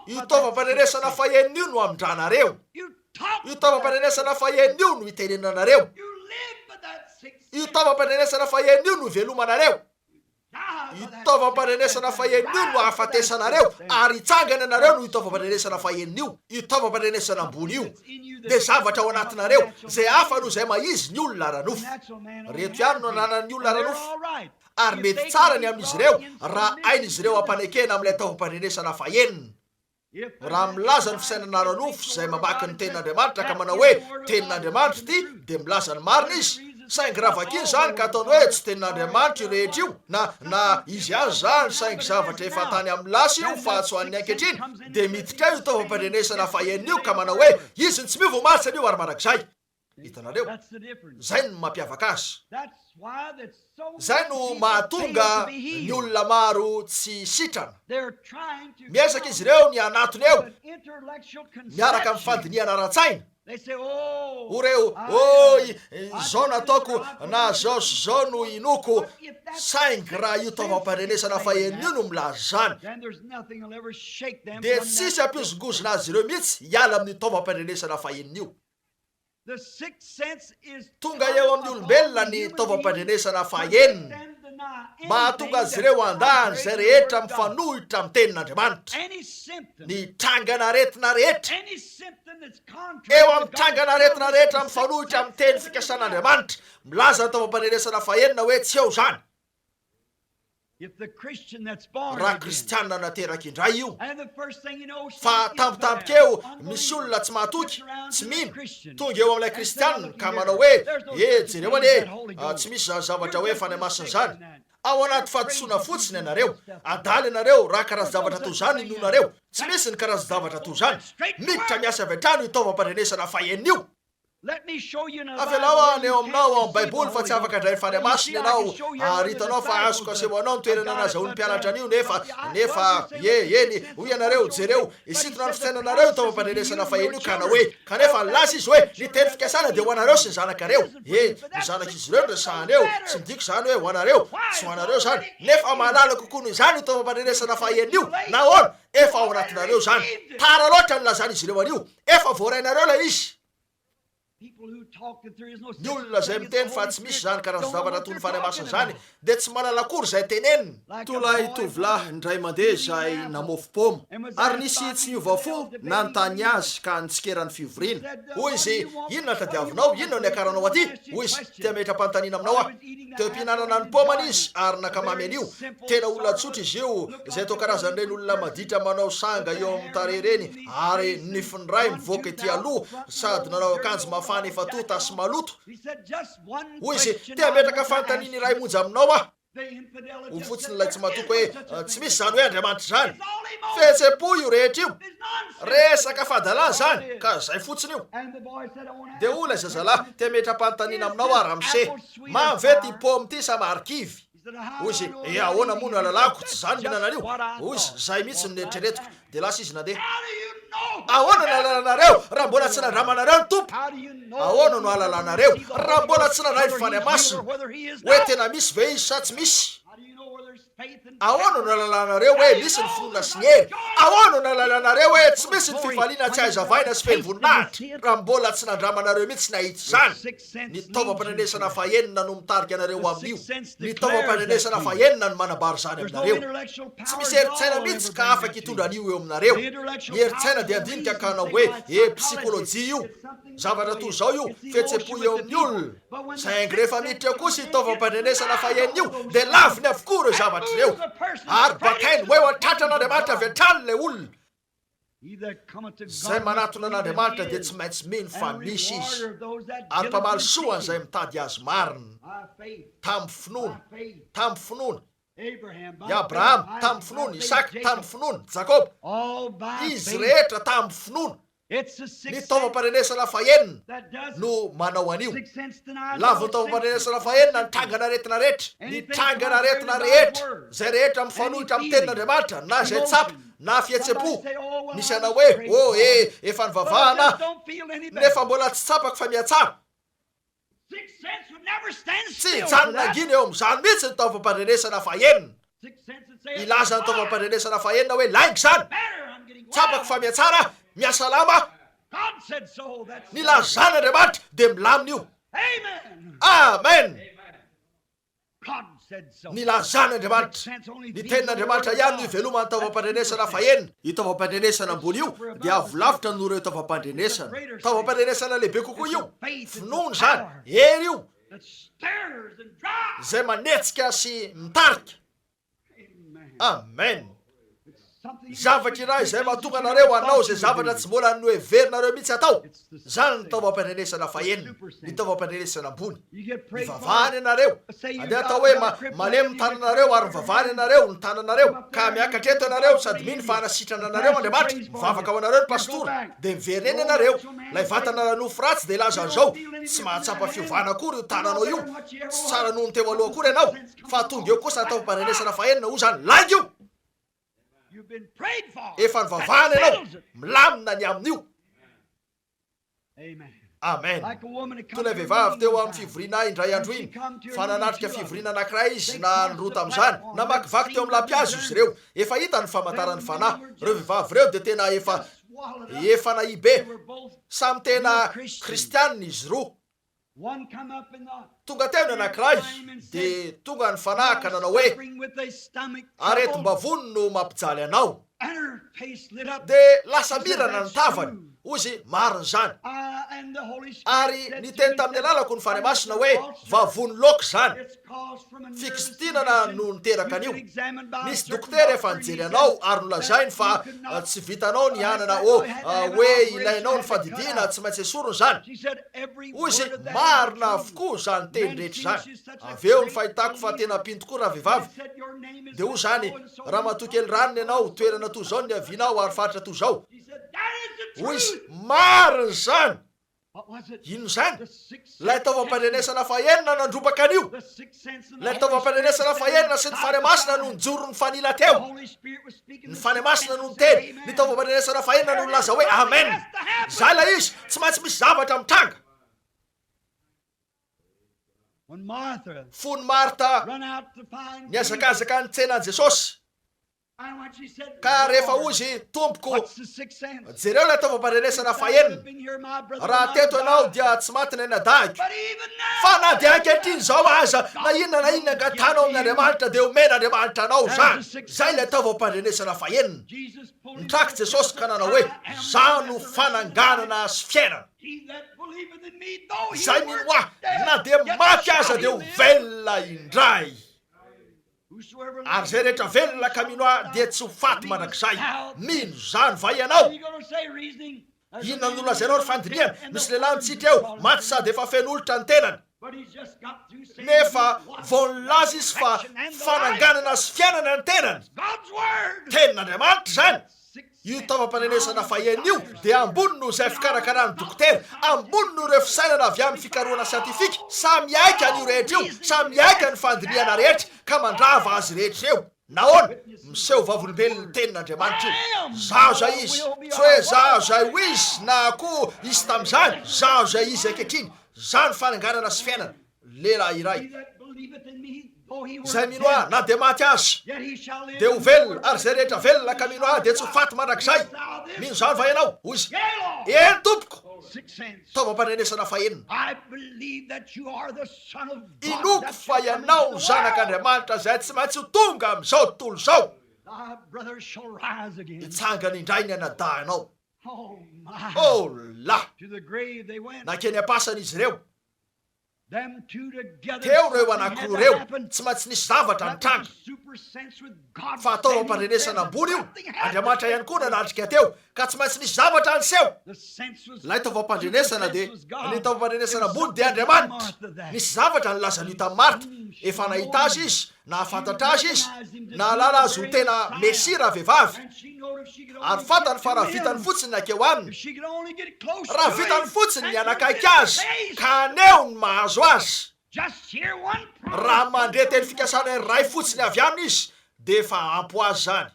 Speaker 2: Io taovam-pandrenesana fahenina io no hamindranareo. Io taovam-pandrenesana fahenina io no itenenanareo. Io taovam-pandrenesana fahenina io no ivelomanareo. Io taovam-pandrenesana fahenina io no ahafatesanareo, ary hitsangana ianareo noho io taovam-pandrenesana fahenina io. Io taovam-pandrenesana ambony io dia zavatra ao anatinareo, izay hafa noho izay maha-izy ny olona ara-nofo. Ireto ihany no ananan'ny olona ara-nofo. ary mety tsara ny amin'izy ireo raha hain'izy ireo ampanekena amin'ilay taovam-pandrenesana fahenina. Raha milaza ny fisainana ara-nofo izay mamaky ny Tenin'Andriamanitra ka manao hoe, Tenin'Andriamanitra ity, dia milaza ny marina izy. Saingy raha vakiana izany ka ataony hoe tsy Tenin'Andriamanitra io rehetra io, na, na izy ihany izany, saingy zavatra efa tany amin'ny lasa io fa tsy ho an'ny ankehitriny, dia miditra io taovam-pandrenesana fahenina io ka manao hoe, Izy no tsy miova omaly sy anio ary mandrakizay. Hitanareo? Izay no mampiavaka azy. Izay no mahatonga ny olona maro tsy sitrana. Miezaka izy ireo ny hanatona eo, miaraka amin'ny fandinihana ara-tsaina. Ho reo, Oh, izao no ataoko, na izao sy izao no inoako. Saingy raha io taovam-pandrenesana fahenina io no milaza izany, dia tsy hisy hampihozongozona azy ireo mihitsy hiala amin'io taovam-pandrenesana fahenina io. Tonga eo amin'ny olombelona ny taovam-pandrenesana fahenina mba hahatonga azy ireo handà an'izay rehetra mifanohitra amin'ny Tenin'Andriamanitra. Ny trangan'aretina rehetra, eo amin'ny trangan'aretina rehetra mifanohitra amin'ny teny fikasan'Andriamanitra, milaza ny taovam-pandrenesana fahenina hoe tsy eo izany. Raha kristiana nateraka indray io, fa tampotampoka eo misy olona tsy mahatoky, tsy mino, tonga eo amin'ilay kristiana ka manao hoe, E, jereo anie, tsy misy izany zavatra hoe Fanahy Masina izany. Ao anaty fahadisoana fotsiny ianareo. Adala ianareo raha karazan-javatra toy izany inoanareo. Tsy misy ny karazan-javatra toy izany. Miditra miasa avy hatrany io taovam-pandrenesana fahenina io. Avelao aho haneho aminao ao amin'ny Baiboly fa tsy afaka handray ny Fanahy Masina ianao, ary hitanao fa azoko aseho anao ny toerana nazahoan'ny mpianatra an'io, nefa, nefa, ie, eny, hoy ianareo, jereo, hisintona ny fisainanareo io taovam-pandrenesana fahiny io, ka hanao hoe, kanefa nilaza izy hoe, ny teny fikasana dia ho anareo sy ny zanakareo. Eny, ny zanak'izy ireo no resahana eo, tsy midika izany hoe ho anareo, tsy ho anareo izany, nefa mahalala kokoa noho izany io taovam-pandrenesana fahiny io. Nahoana? Efa ao anatinareo izany. Tara loatra ny nilazan'izy ireo an'io. Efa voarainareo ilay izy. Ny olona izay miteny fa tsy misy izany karazan-javatra toy ny Fanahy Masina izany dia tsy mahalala akory izay teneniny. Toa ilay tovolahy indray mandeha izay namofo paoma, ary nisy tsy niova fo nanontany azy ka nitsikera ny fivoriana. Hoy izy, Inona no tadiavinao? Inona no niakaranao aty? Hoy izy, Te hametra-panontaniana aminao aho. Teo am-pihinanana ny paomany izy ary nankamamy an'io. Tena olona tsotra izy io, izay toa karazan'ireny olona maditra manao sanga eo amin'ny tarehy ireny, ary ny nifiny iray mivoaka ety aloha, sady nanao akanjo mafana efa tonta sy maloto. Hoy izy, Te hametraka fanontaniana iray monja aminao aho. Hoy fotsiny ilay tsy matoky hoe, Tsy misy izany hoe Andriamanitra izany. Fihetseham-po io rehetra io. Resaka fahadalana izany, ka izay fotsiny io. Dia hoy ilay zazalahy, Te hametra-panontaniana aminao aho, ramose. Mamy ve ity paoma ity sa marikivy? Hoy izy, Eh, ahoana moa no ahalalako? Tsy izaho no mihinana an'io. Hoy izy, Izay mihitsy no neritreretiko. Dia lasa izy nandeha. Ahoana no ahalalanareo raha mbola tsy nandramanareo ny Tompo? Ahoana no ahalalanareo raha mbola tsy nandray ny Fanahy Masina hoe tena misy ve Izy sa tsy misy? Ahoana no ahalalanareo hoe misy ny finoana sy ny hery? Ahoana no ahalalanareo hoe tsy misy ny fifaliana tsy hay zavaina sy feno voninahitra raha mbola tsy nandramanareo mihitsy nahita izany? Ny taovam-pandrenesana fahenina no mitarika anareo ho amin'io. Ny taovam-pandrenesana fahenina no manambara izany aminareo. Tsy misy herin-tsaina mihitsy ka afaka hitondra an'io eo aminareo. Ny herin-tsaina dia handinika ka hanao hoe, E, psikolojia io. Zavatra toy izao io, fihetsem-po eo amin'ny olona. Saingy rehefa miditra eo kosa io taovam-pandrenesana fahenina io, dia laviny avokoa ireo zavatra ireo. Ary batainy ho eo an-tratran'Andriamanitra avy hatrany ilay olona. Izay manatona an'Andriamanitra dia tsy maintsy mino fa misy Izy, ary mpamaly soa an'izay mitady Azy marina. Tamin'ny finoana. Tamin'ny finoana. I Abrahama, tamin'ny finoana. Isaka, tamin'ny finoana. Jakoba. Izy rehetra tamin'ny finoana. Ny taovam-pandrenesana fahenina no manao an'io. Lavon'ny taovam-pandrenesana fahenina ny trangan'aretina rehetra, ny trangan'aretina rehetra, izay rehetra mifanohitra amin'ny Tenin'Andriamanitra, na izay tsapa, na fihetsem-po. Misy hanao hoe, Oh, e, efa nivavahana aho, nefa mbola tsy tsapako fa mihatsara. Tsy hijanona hangina eo amin'izany mihitsy ny taovam-pandrenesana fahenina. Hilaza ny taovam-pandrenesana fahenina hoe lainga izany. Tsapako fa mihatsara aho, mihasalama aho. Nilazan' Andriamanitra dia milamina io. Amen! Nilazan' Andriamanitra. Ny tenin' Andriamanitra ihany no iveloman'ny taovam-pandrenesana fahenina. Io taovam-pandrenesana ambony io dia avo lavitra noho ireo taovam-pandrenesana. Taovam-pandrenesana lehibe kokoa io. Finoana izany. Hery io. Izay manetsika sy mitarika. Amen. Zavatra iray izay mahatonga anareo hanao izay zavatra tsy mbola noheverinareo mihitsy hatao. Izany ny taovam-pandrenesana fahenina, ny taovam-pandrenesana ambony. Mivavahana ianareo. Andeha atao hoe ma, malemy ny tananareo ary mivavahana ianareo, ny tananareo. Ka miakatra eto ianareo sady mino fa hanasitrana anareo Andriamanitra. Mivavaka ho anareo ny pastora. Dia miverina eny ianareo. Ilay vatana ara-nofo ratsy dia hilaza an'izao, Tsy mahatsapa fiovana akory io tananao io. Tsy tsara noho ny teo aloha akory ianao. Fa tonga eo kosa atao famparenesana fahenina ho zany lainga io! Efa nivavahana ianao, milamina ny amin'io. Amen. Toy ilay vehivavy teo amin'ny fivoriana indray andro iny, fa nanatrika fivoriana anankiray izy na ny roa tamin'izany. Namakivaky teo amin'ny lampihazo izy ireo. Efa hita ny famantaran'ny fanahy. Ireo vehivavy ireo dia tena efa, efa nahibe. Samy tena kristianina izy roa. Tonga teo ny anankiray, dia tonga ny Fanahy ka nanao hoe, Aretim-bavony no mampijaly anao. Dia lasa mirana ny tavany. Hoy izy, Marina izany. Ary niteny tamin'ny alalako ny Fanahy Masina hoe, Vavony loaka izany. Fikizitinana no niteraka an'io. Nisy dokotera efa nijery anao ary nolazainy fa tsy vitanao ny hanana, oh, hoe ilainao ny fandidiana, tsy maintsy esorina izany. Hoy izy, Marina avokoa izany teny rehetra izany. Avy eo ny fahitako fa tena mpino tokoa ravehivavy, dia hoy izany, Ramatoa kely ranona ianao, toerana toy izao no niavianao ary faritra toy izao. Hoy izy, Marina izany! Inona izany? Ilay taovam-pandrenesana fahenina nandrobaka an'io. Ilay taovam-pandrenesana fahenina sy ny Fanahy Masina no nijoro nifanila teo. Ny Fanahy Masina no niteny. Ny taovam-pandrenesana fahenina no nilaza hoe Amen. Izay ilay izy. Tsy maintsy misy zavatra mitranga. Fony Marta nihazakazaka nitsena an'i Jesosy, Ka rehefa hoy izy, Tompoko, jereo ilay taovam-pandrenesana fahenina, raha teto ianao dia tsy maty ny anadahiko. Fa na dia ankehitriny izao aza, na inona na inona angatahanao amin'Andriamanitra dia homen'Andriamanitra anao izany. Izay ilay taovam-pandrenesana fahenina. Nitraky Jesosy ka nanao hoe, Izaho no fananganana sy fiainana. Izay mino Ahy, na dia maty aza dia ho velona indray. Ary izay rehetra velona ka mino Ahy dia tsy ho faty mandrakizay. Mino izany va ianao? Inona no lazainao ry fandinihana? Misy lehilahy mitsitra eo, maty sady efa feno olitra ny tenany. Nefa vao nilaza izy fa fananganana sy fiainana ny tenany. Tenin'Andriamanitra izany. Io taovam-pandrenesana fahiny io dia ambony noho izay fikarakaran'ny dokotera, ambony noho ireo fisainana avy amin'ny fikarohana siantifika. Samy miaiky an'io rehetra io, samy miaiky ny fandinihana rehetra, ka mandrava azy rehetra ireo. Nahoana? Miseho vavolombelon'ny Tenin'Andriamanitra io. Izaho izay izy. Tsy hoe izaho izay ho izy na koa izy tamin'izany, izaho izay izy ankehitriny. Izaho no fananganana sy fiainana. Lehilahy iray. Izay mino Ahy, na dia maty aza, dia ho velona, ary izay rehetra velona ka mino Ahy dia tsy ho faty mandrakizay. Mino izany va ianao? Hoy izy. Eny, tompoko! Taovam-pandrenesana fahenina. Inoako fa ianao no Zanak'Andriamanitra izay tsy maintsy ho tonga amin'izao tontolo izao. Hitsangana indray ny anadahinao. Oh la! Nankeny am-pasana izy ireo. Teo ireo anankiroa ireo, tsy maintsy nisy zavatra nitranga. Fa atao am-pandrenesana ambony io, Andriamanitra ihany koa nanatrika teo, ka tsy maintsy nisy zavatra niseho. Ilay taovam-pandrenesana dia, ny taovam-pandrenesana ambony dia Andriamanitra. Nisy zavatra nilazan'io tamin'i Marta. Efa nahita azy izy. Nahafantatra Azy izy. Nahalala Azy ho tena Mesia ravehivavy. Ary fantany fa raha vitany fotsiny ny hankeo Aminy, raha vitany fotsiny ny hanakaiky Azy ka haneho ny mahazo azy, raha mandre teny fikasana iray fotsiny avy Aminy izy, dia efa ampy ho azy izany.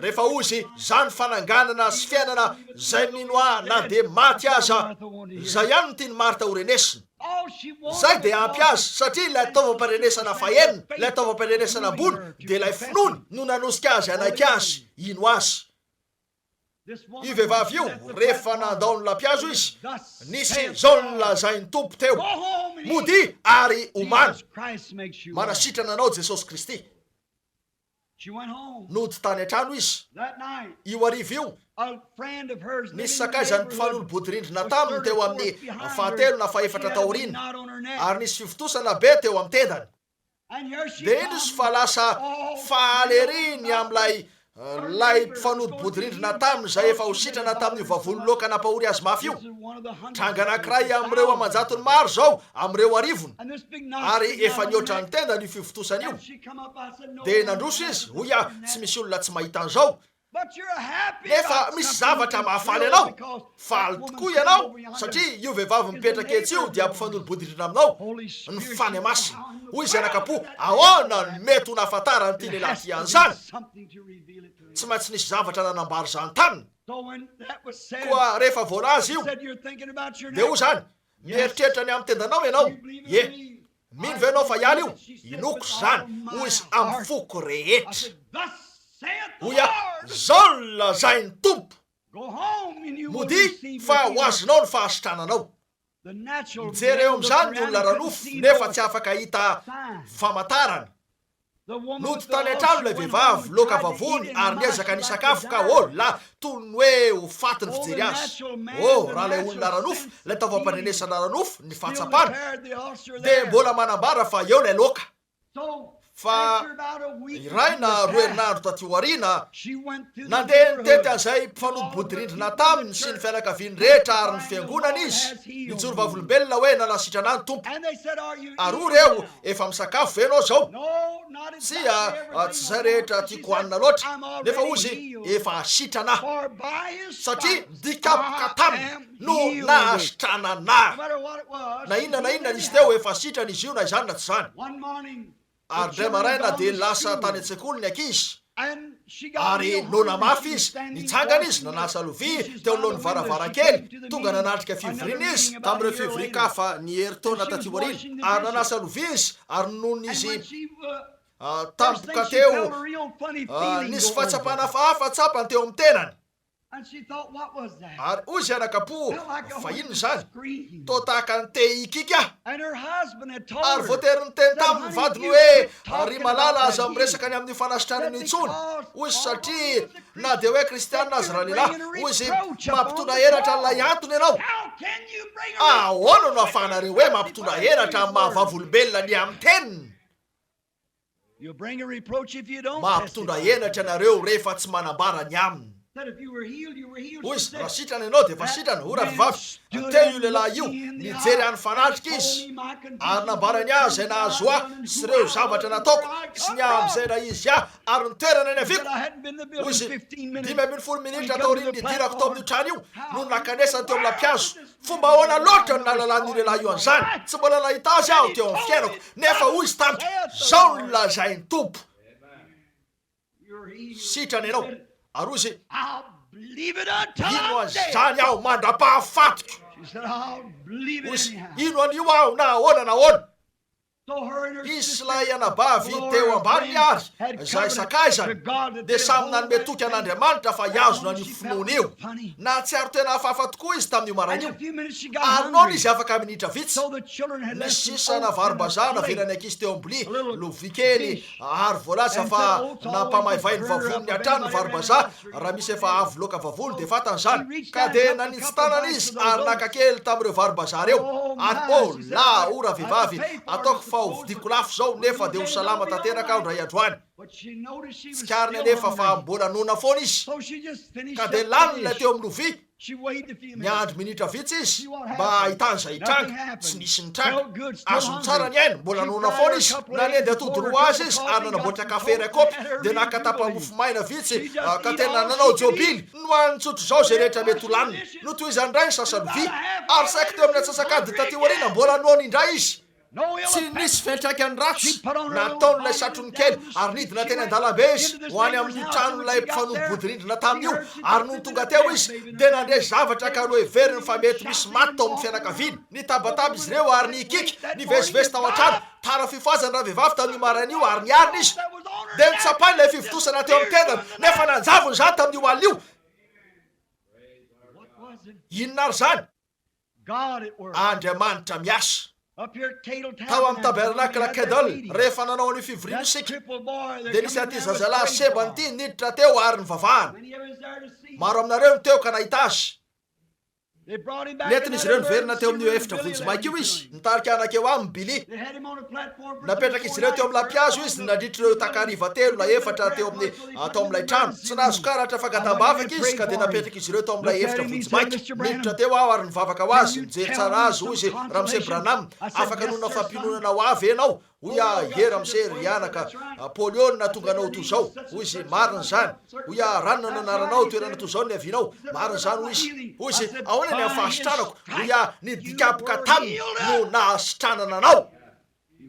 Speaker 2: Rehefa hozy izany fananganana sy fiainana izay mino ahy na dia maty aza, izay ihany no tian'i Marta ho renesina. Izay dia ampy azy satria ilay taovam-parenesana fahenina, ilay taovam-parenesana ambony dia ilay finoany no nanosika azy hanaiky azy, hino azy. Io vehivavy io, rehefa nandao ny lampihazo izy, nisy izao nolazain'ny Tompo teo, Modia ary omano. Manasitrana anao Jesosy Kristy. Nody tany an-trano izy, io hariva io. Nisy sakaizany mpifanolo-bodirindrina taminy teo amin'ny fahatelo na fahefatra taoriana, ary nisy fivontosana be teo amin'ny tendany. Dia indro izy fa lasa faly ery ny amin'ilay ilay mpifanolo-bodirindrina taminy izay efa ho sitrana tamin'io vavony loaka nampahory azy mafy io. Tranga anankiray amin'ireo aman-jatony maro izao amin'ireo arivony, ary efa nihoatra ny tendany io fivontosana io. Dia nandroso izy, hoy aho, tsy misy olona tsy mahita an'izao. Nefa misy zavatra mahafaly anao. Faly tokoa ianao, satria io vehivavy mipetraka etsy io dia mpifanolo-bodirindrina aminao, ny Fanahy Masina. Hoy izy anakam-po, ahoana no mety ho nahafantaran'ity lehilahy ity an'izany? Tsy maintsy nisy zavatra nanambara izany taminy. Koa rehefa voalaza io, dia hoy izany, Mieritreritra ny amin'ny tendanao ianao. Ie. Mino ve ianao fa hiala io? Inoako izany, hoy izy, amin'ny foko rehetra. Hoy aho, Izao no lazain'ny Tompo, Modia fa ho azonao ny fahasitrananao. Mijery eo amin'izany ny olona ara-nofo nefa tsy afaka hahita famantarana. Nody tany an-trano ilay vehivavy, loaka vavony ary niezaka nisakafo ka oh la, toy ny hoe ho faty ny fijery azy. Oh, raha ilay olona ara-nofo, ilay taovam-pandrenesana ara-nofo, ny fahatsapana, dia mbola manambara fa eo ilay loaka. Fa iray na roa herinandro taty aoriana, nandeha nitety an'izay mpifanolo-bodirindrina taminy sy ny fianakaviany rehetra ary ny fiangonana izy, nijoro vavolombelona hoe nanasitrana ahy ny Tompo. Ary hoy ireo, Efa misakafo ve ianao izao? Tsia, tsy izay rehetra tiako hanina loatra. Nefa hoy izy, Efa sitrana aho. Satria nikapoka taminy no nahasitranana ahy. Na inona na inona nisy teo, efa sitrana izy io na izany na tsy izany. Ary indray maraina dia lasa tany an-tsekoly ny ankizy. Ary noana mafy izy. Nitsangana izy, nanasa lovia teo anoloan'ny varavarankely. Tonga nanatrika fivoriana izy, tamin'ireo fivorian-kafa ny herintaona taty aoriana. Ary nanasa lovia izy, ary nony izy tampoka teo, nisy fahatsapana hafahafa tsapany teo amin'ny tenany. Ary hoy izy anakam-po, Fa inona izany? Toa tahaka ny te hikiky aho. Ary voatery niteny taminy ny vadiny hoe, Ry malala, aza miresaka ny amin'io fanasitranana io intsony. Hoy izy, Satria na dia hoe kristiana aza ralehilahy, hoy izy, mampitondra henatra an'ilay antony ianao. Ahoana no ahafahanareo hoe mampitondra henatra amin'ny maha-vavolombelona ny amin'ny teniny? Mampitondra henatra ianareo rehefa tsy manambara ny aminy. Hoy izy, Raha sitrana ianao dia efa sitrana. Hoy ravehivavy, Teo io lehilahy io, nijery ahy nifanatrika izy, ary nambarany ahy izay nahazo ahy sy ireo zavatra nataoko sy ny amin'izay naha-izy ahy ary ny toerana niaviako. Hoy izy, 15 minitra taorian'ny nidirako tao amin'io trano io no nankanesany teo amin'ny lampihazo. Fomba ahoana loatra no nahalalan'io lehilahy io an'izany? Tsy mbola nahita azy aho teo amin'ny fiainako, nefa hoy izy tamiko, Izao no lazain'ny Tompo. Sitrana ianao. Ary hoy izy, Hino an'izany aho mandra-pahafatiko. Hoy izy, Hino an'io aho na ahoana na ahoana. Izy sy ilay anabavy teo ambaniny ary izay sakaizany dia samy nanome toky an'Andriamanitra fa hihazona an'io finoana io. Nahatsiaro tena hafahafa tokoa izy tamin'io maraina io. Ary noana izy afaka minitra vitsy. Nisy sisana varim-bazaha navelan'ny ankizy teo am-bilia, lovia kely, ary voalaza fa nampamaivay ny vavoniny hatrany ny varim-bazaha. Raha misy efa avy loaka vavony dia fantany izany. Ka dia nanintsy tanana izy ary naka kely tamin'ireo varim-bazaha ireo. Ary oh la, oh ravehivavy, ataoko fa ho vidiako lafo izao nefa dia ho salama tanteraka aho indray andro any. Tsikariny anefa fa mbola noana foana izy. Ka dia lany ilay teo amin'ny lovia. Niandry minitra vitsy izy mba hahitany izay hitranga. Tsy nisy nitranga. Azony tsara ny ainy, mbola noana foana izy. Nanendy atody roa azy izy ary nanamboatra kafe iray kaopy, dia naka tapa-mofo maina vitsy ka tena nanao jobily. Nohaniny tsotra izao izay rehetra mety ho laniny. Notohizany indray ny sasa-lovia. Ary saiky teo amin'ny antsasak'adiny taty aoriana, mbola noana indray izy. Tsy nisy fiantraikany ratsy nataon'ilay satrony kely ary nidina teny an-dalambe izy ho any amin'ny tranon'ilay mpifanolo-bodirindrina tamin'io ary nony tonga teo izy dia nandre zavatra ka noheveriny fa mety misy maty tao amin'ny fianakaviany. Nitabataba izy ireo ary nihikiky, nivezivezy tao an-trano. Tara fifohazana ravehivavy tamin'io maraina io ary niarina izy. Dia notsapainy ilay fivontosana teo amin'ny tendany nefa nanjavona izany tamin'io alina io. Inona ary izany? Andriamanitra miasa. Tao amin'ny Tabernakla Cadle, rehefa nanao an'io fivoriana io isika, dia nisy an'ity zazalahy sembany ity niditra teo ary nivavahana. Maro aminareo no teo ka nahita azy. Nentin'izy ireo niverina teo amin'io efitra vonjimaika io izy, nitarika nankeo aminy Billy. Napetrak'izy ireo teo amin'ny lampihazo izy nandritr'ireo takariva telo na efatra teo amin'ny tao amin'ilay trano. Tsy nahazo karatra fangataham-bavaka izy ka dia napetrak'izy ireo tao amin'ilay efitra vonjimaika. Niditra teo aho ary nivavaka ho azy, nijery tsara azy, hoy izy, Ramose Branham, afaka hanonona fampiononana ho ahy ve ianao? Hoy aho, Ie, ramose, ry anaka, Polio no nahatonga anao ho toy izao. Hoy izy, Marina izany. Hoy aho, Ranona no anaranao, toerana toy izao no niavianao. Marina izany, hoy izy. Hoy izy, Ahoana ny amin'ny fahasitranako? Hoy aho, Ny dikapoka taminy no nahasitranana anao.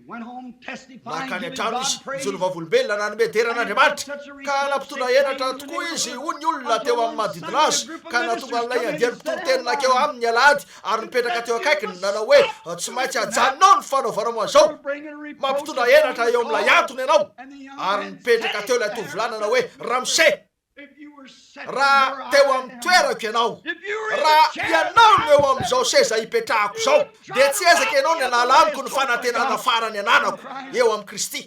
Speaker 2: Nankany an-trano izy, nijoro vavolombelona, nanome dera an'Andriamanitra. Ka nampitondra henatra tokoa izy, hoy ny olona teo amin'ny manodidina azy, ka nahatonga an'ilay andiany mpitory teny nankeo aminy ny alahady ary nipetraka teo akaikiny, nanao hoe, Tsy maintsy ajanonao ny fanaovanao an'izao. Mampitondra henatra eo amin'ilay antony ianao. Ary nipetraka teo ilay tovolahy nanao hoe, Ramose! Raha teo amin'ny toerako ianao, raha ianao no eo amin'izao seza ipetrahako izao, dia tsy hiezaka ianao ny hanala amiko ny fanantenana farany ananako eo amin'i Kristy.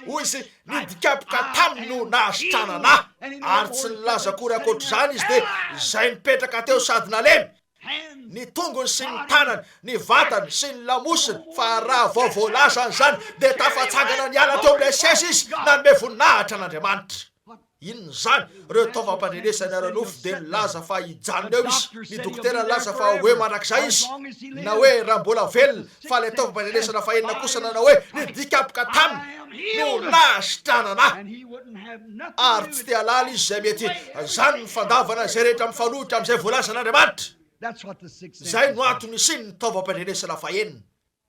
Speaker 2: Hoy izy, Ny dikapoka taminy no nahasitranana ahy. Ary tsy nilaza akory ankoatr'izany izy dia izay nipetraka teo sady nalemy. ny tongony sy ny tanany, ny vatany sy ny lamosiny, fa raha vao voalazany izany dia tafatsangana niala teo amin'ilay seza izy, nanome voninahitra an'Andriamanitra. Inona izany? Ireo taovam-pandrenesany ara-nofo dia nilaza fa hijanona eo izy, ny dokotera nilaza fa ho eo mandrakizay izy, na hoe raha mbola velona, fa ilay taovam-pandrenesana fahenina kosa nanao hoe ny dikapoka taminy no nahasitranana ahy. Ary tsy te halala izy izay mety izany ny fandavana izay rehetra mifanohitra amin'izay voalazan'Andriamanitra. Izay no antony nisian'ny taovam-pandrenesana fahenina.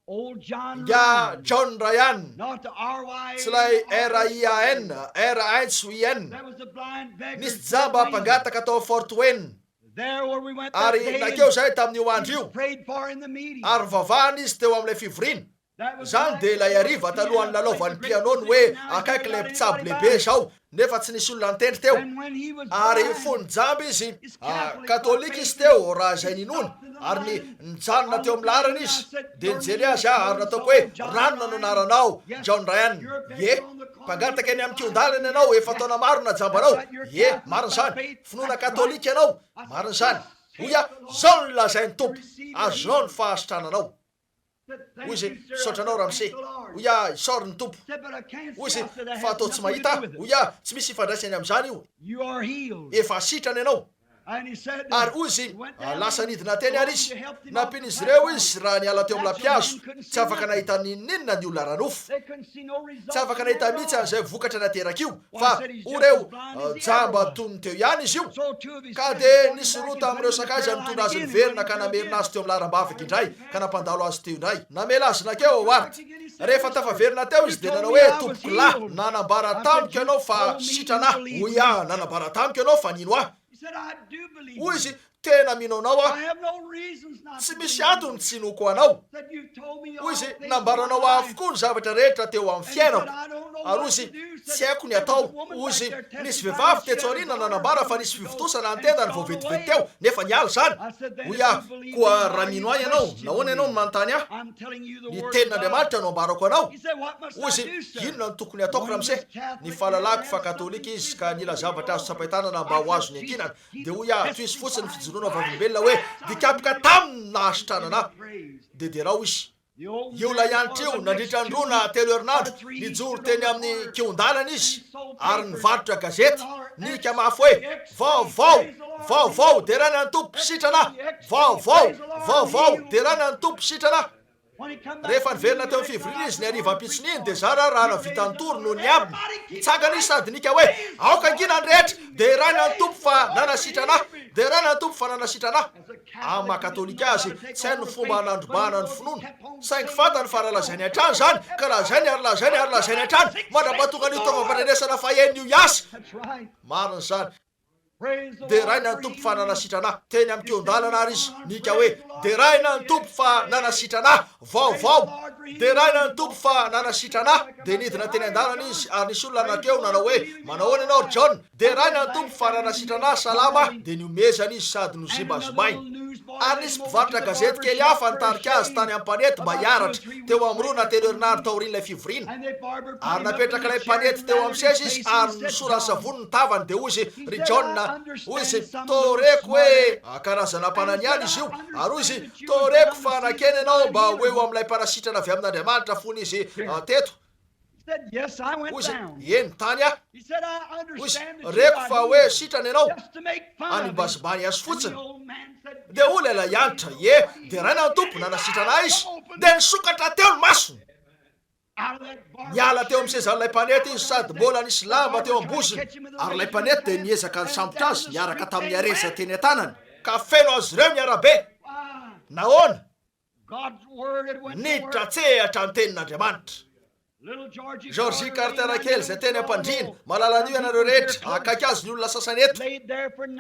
Speaker 2: Ingahy John Ryan, tsy ilay R-I-A-N, R-H-Y-N, nisy jamba mpangataka tao Fort Wayne, ary nankeo izahay tamin'io andro io, ary nivavahana izy teo amin'ilay fivoriana. Izany dia ilay hariva talohan'ny nilalaovan'ny piano ny hoe Akaiky ilay Mpitsabo Lehibe izao, nefa tsy nisy olona nitendry teo. Ary fony jamba izy, Katolika izy teo raha izay ninoany, ary ny, nijanona teo amin'ny laharana izy. Dia nijery azy aho ary nataoko hoe, Ranona no anaranao, John Ryan. Ie. Mpangataka eny amin'ny kihon-dalana ianao, efa taona maro no najamba anao. Ie, marina izany. Finoana Katolika ianao. Marina izany. Hoy aho, Izao no lazain'ny Tompo, azonao ny fahasitrananao. Hoy izy, Misaotra anao, ramose. Hoy aho, Isaory ny Tompo. Hoy izy, Fa toa tsy mahita aho. Hoy aho, Tsy misy ifandraisany amin'izany io. Efa sitrana ianao. Ary hoy izy, Lasa nidina teny àry izy. Nampian'izy ireo izy raha niala teo amin'ny lampihazo. Tsy afaka nahita n'inon'inona ny olona ara-nofo. Tsy afaka nahita mihitsy an'izay vokatra naterak'io. Fa, hoy ireo, jamba toy ny teo ihany izy io. Ka dia nisy roa tamin'ireo sakaiza nitondra azy niverina ka namerina azy teo amin'ny laharam-bavaka indray. ka nampandalo azy teo indray. Namela azy nankeo Howard. Rehefa tafaverina teo izy dia nanao hoe, Tompoko lahy, nanambara tamiko ianao fa sitrana aho. Hoy aho, Nanambara tamiko ianao fa nino ahy. Hoy izy, Tena mino anao aho. Tsy misy antony tsy hinoako anao. Hoy izy, Nambaranao ahy avokoa ny zavatra rehetra teo amin'ny fiainako. Ary hoy izy, Tsy haiko ny atao. Hoy izy, Nisy vehivavy tetsy aoriana nanambara fa nisy fivontosana ny tendany vao vetivety teo, nefa niala izany. Hoy aho, Koa raha mino ahy ianao, nahoana ianao no manontany ahy? Ny tenin'Andriamanitra no ambarako anao. Hoy izy, Inona no tokony hataoko, ramose? Ny fahalalako fa katolika izy ka nila zavatra azo tsapain-tanana mba ho azony ankinana. Dia hoy aho, Tohizo fotsiny ny fijoroana vavolombelona hoe, Dikapoka taminy ny nahasitranana ahy. Dia derao izy. Io lahianitra io, nandritra ny roa na telo herinandro, nijoro teny amin'ny kihon-dalana izy ary nivarotra gazety. Nihika mafy hoe, Vaovao! Vaovao! Deraina ny Tompo, sitrana aho! Vaovao! Vaovao! Deraina ny Tompo, sitrana aho! Rehefa niverina teo amin'ny fivoriana izy ny hariva ampitson'iny, dia zara raha nahavita nitory noho ny aminy. Nitsangana izy sady niaka hoe, Aoka hangina ny rehetra! Deraina ny Tompo fa nanasitrana ahy! Deraina ny Tompo fa nanasitrana ahy! Amin'ny maha katolika azy, tsy hainy ny fomba nandrobahana ny finoana. Saingy fantany fa raha lazainy hatrany izany, ka lazainy ary lazainy ary lazainy hatrany, mandra-pahatonga an'io taovam-pandrenesana fahenina io hiasa. Marina izany. Deraina ny Tompo fa nanasitrana ahy. Teny amin'ny kihon-dalana ary izy, nihiaka hoe, Deraina ny Tompo fa nanasitrana ahy! Vaovao! Deraina ny Tompo fa nanasitrana ahy! Dia nidina teny an-dalana izy, ary nisy olona nankeo, nanao hoe, Manao ahoana ianao, ry John? Deraina ny Tompo fa nanasitrana ahy, salama aho! Dia nihomehezana izy sady nozimbazimainy. Ary nisy mpivarotra gazety kely hafa nitarika azy tany amin'ny mpanety mba hiaratra, teo amin'ny roa na telo herinandro taorian'ilay fivoriana. Ary napetrak'ilay mpanety teo amin'ny seza izy ary nosorany savony ny tavany, dia hoy izy, Ry John a! Hoy izy, Toa reko hoe karazana mpananiany izy io. Ary hoy izy, Toa reko fa nakena ianao mba ho eo amin'ilay mpanasitrana avy amin'Andriamanitra fony izy teto. Hoy izy, Eny, tany aho. Hoy izy, Reko fa hoe sitrana ianao. Animbazimbany azy fotsiny. Dia hoy ilay lahiantitra, Ie, deraina ny Tompo, nanasitrana ahy Izy. Dia nisokatra teo ny masony. Niala teo amin'ny sezan'ilay mpanety izy sady mbola nisy lamba teo am-bozony. Ary ilay mpanety dia niezaka nisambotra azy niaraka tamin'ny hareza teny an-tanany, ka feno azy ireo ny arabe. Nahoana? Niditra an-tsehatra ny Tenin'Andriamanitra. Georgie Carter kely izay teny am-pandriana, mahalala an'io ianareo rehetra, akaiky azy ny olona sasany eto,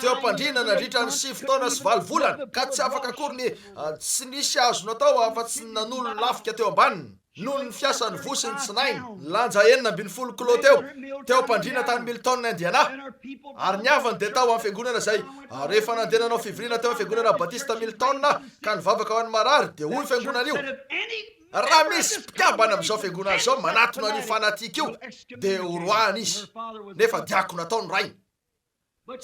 Speaker 2: teo am-pandriana nandritra ny sivy taona sy valo volana, ka tsy afaka akory ny, tsy nisy azo natao afa-tsy ny nanolo ny lafika teo ambaniny, noho ny fiasan'ny voa sy ny tsinainy, nilanja 16 kilao teo, teo am-pandriana tany Milton, Indiana. Ary ny havany dia tao amin'ny fiangonana izay, rehefa nandeha nanao fivoriana teo amin'ny fiangonana Batista Milton aho, ka nivavaka ho an'ny marary, dia hoy io fiangonana io, Raha misy mpikambana amin'izao fiangonana izao manatona an'io fanatique io, dia horoahana izy. Nefa diakona tao ny rainy.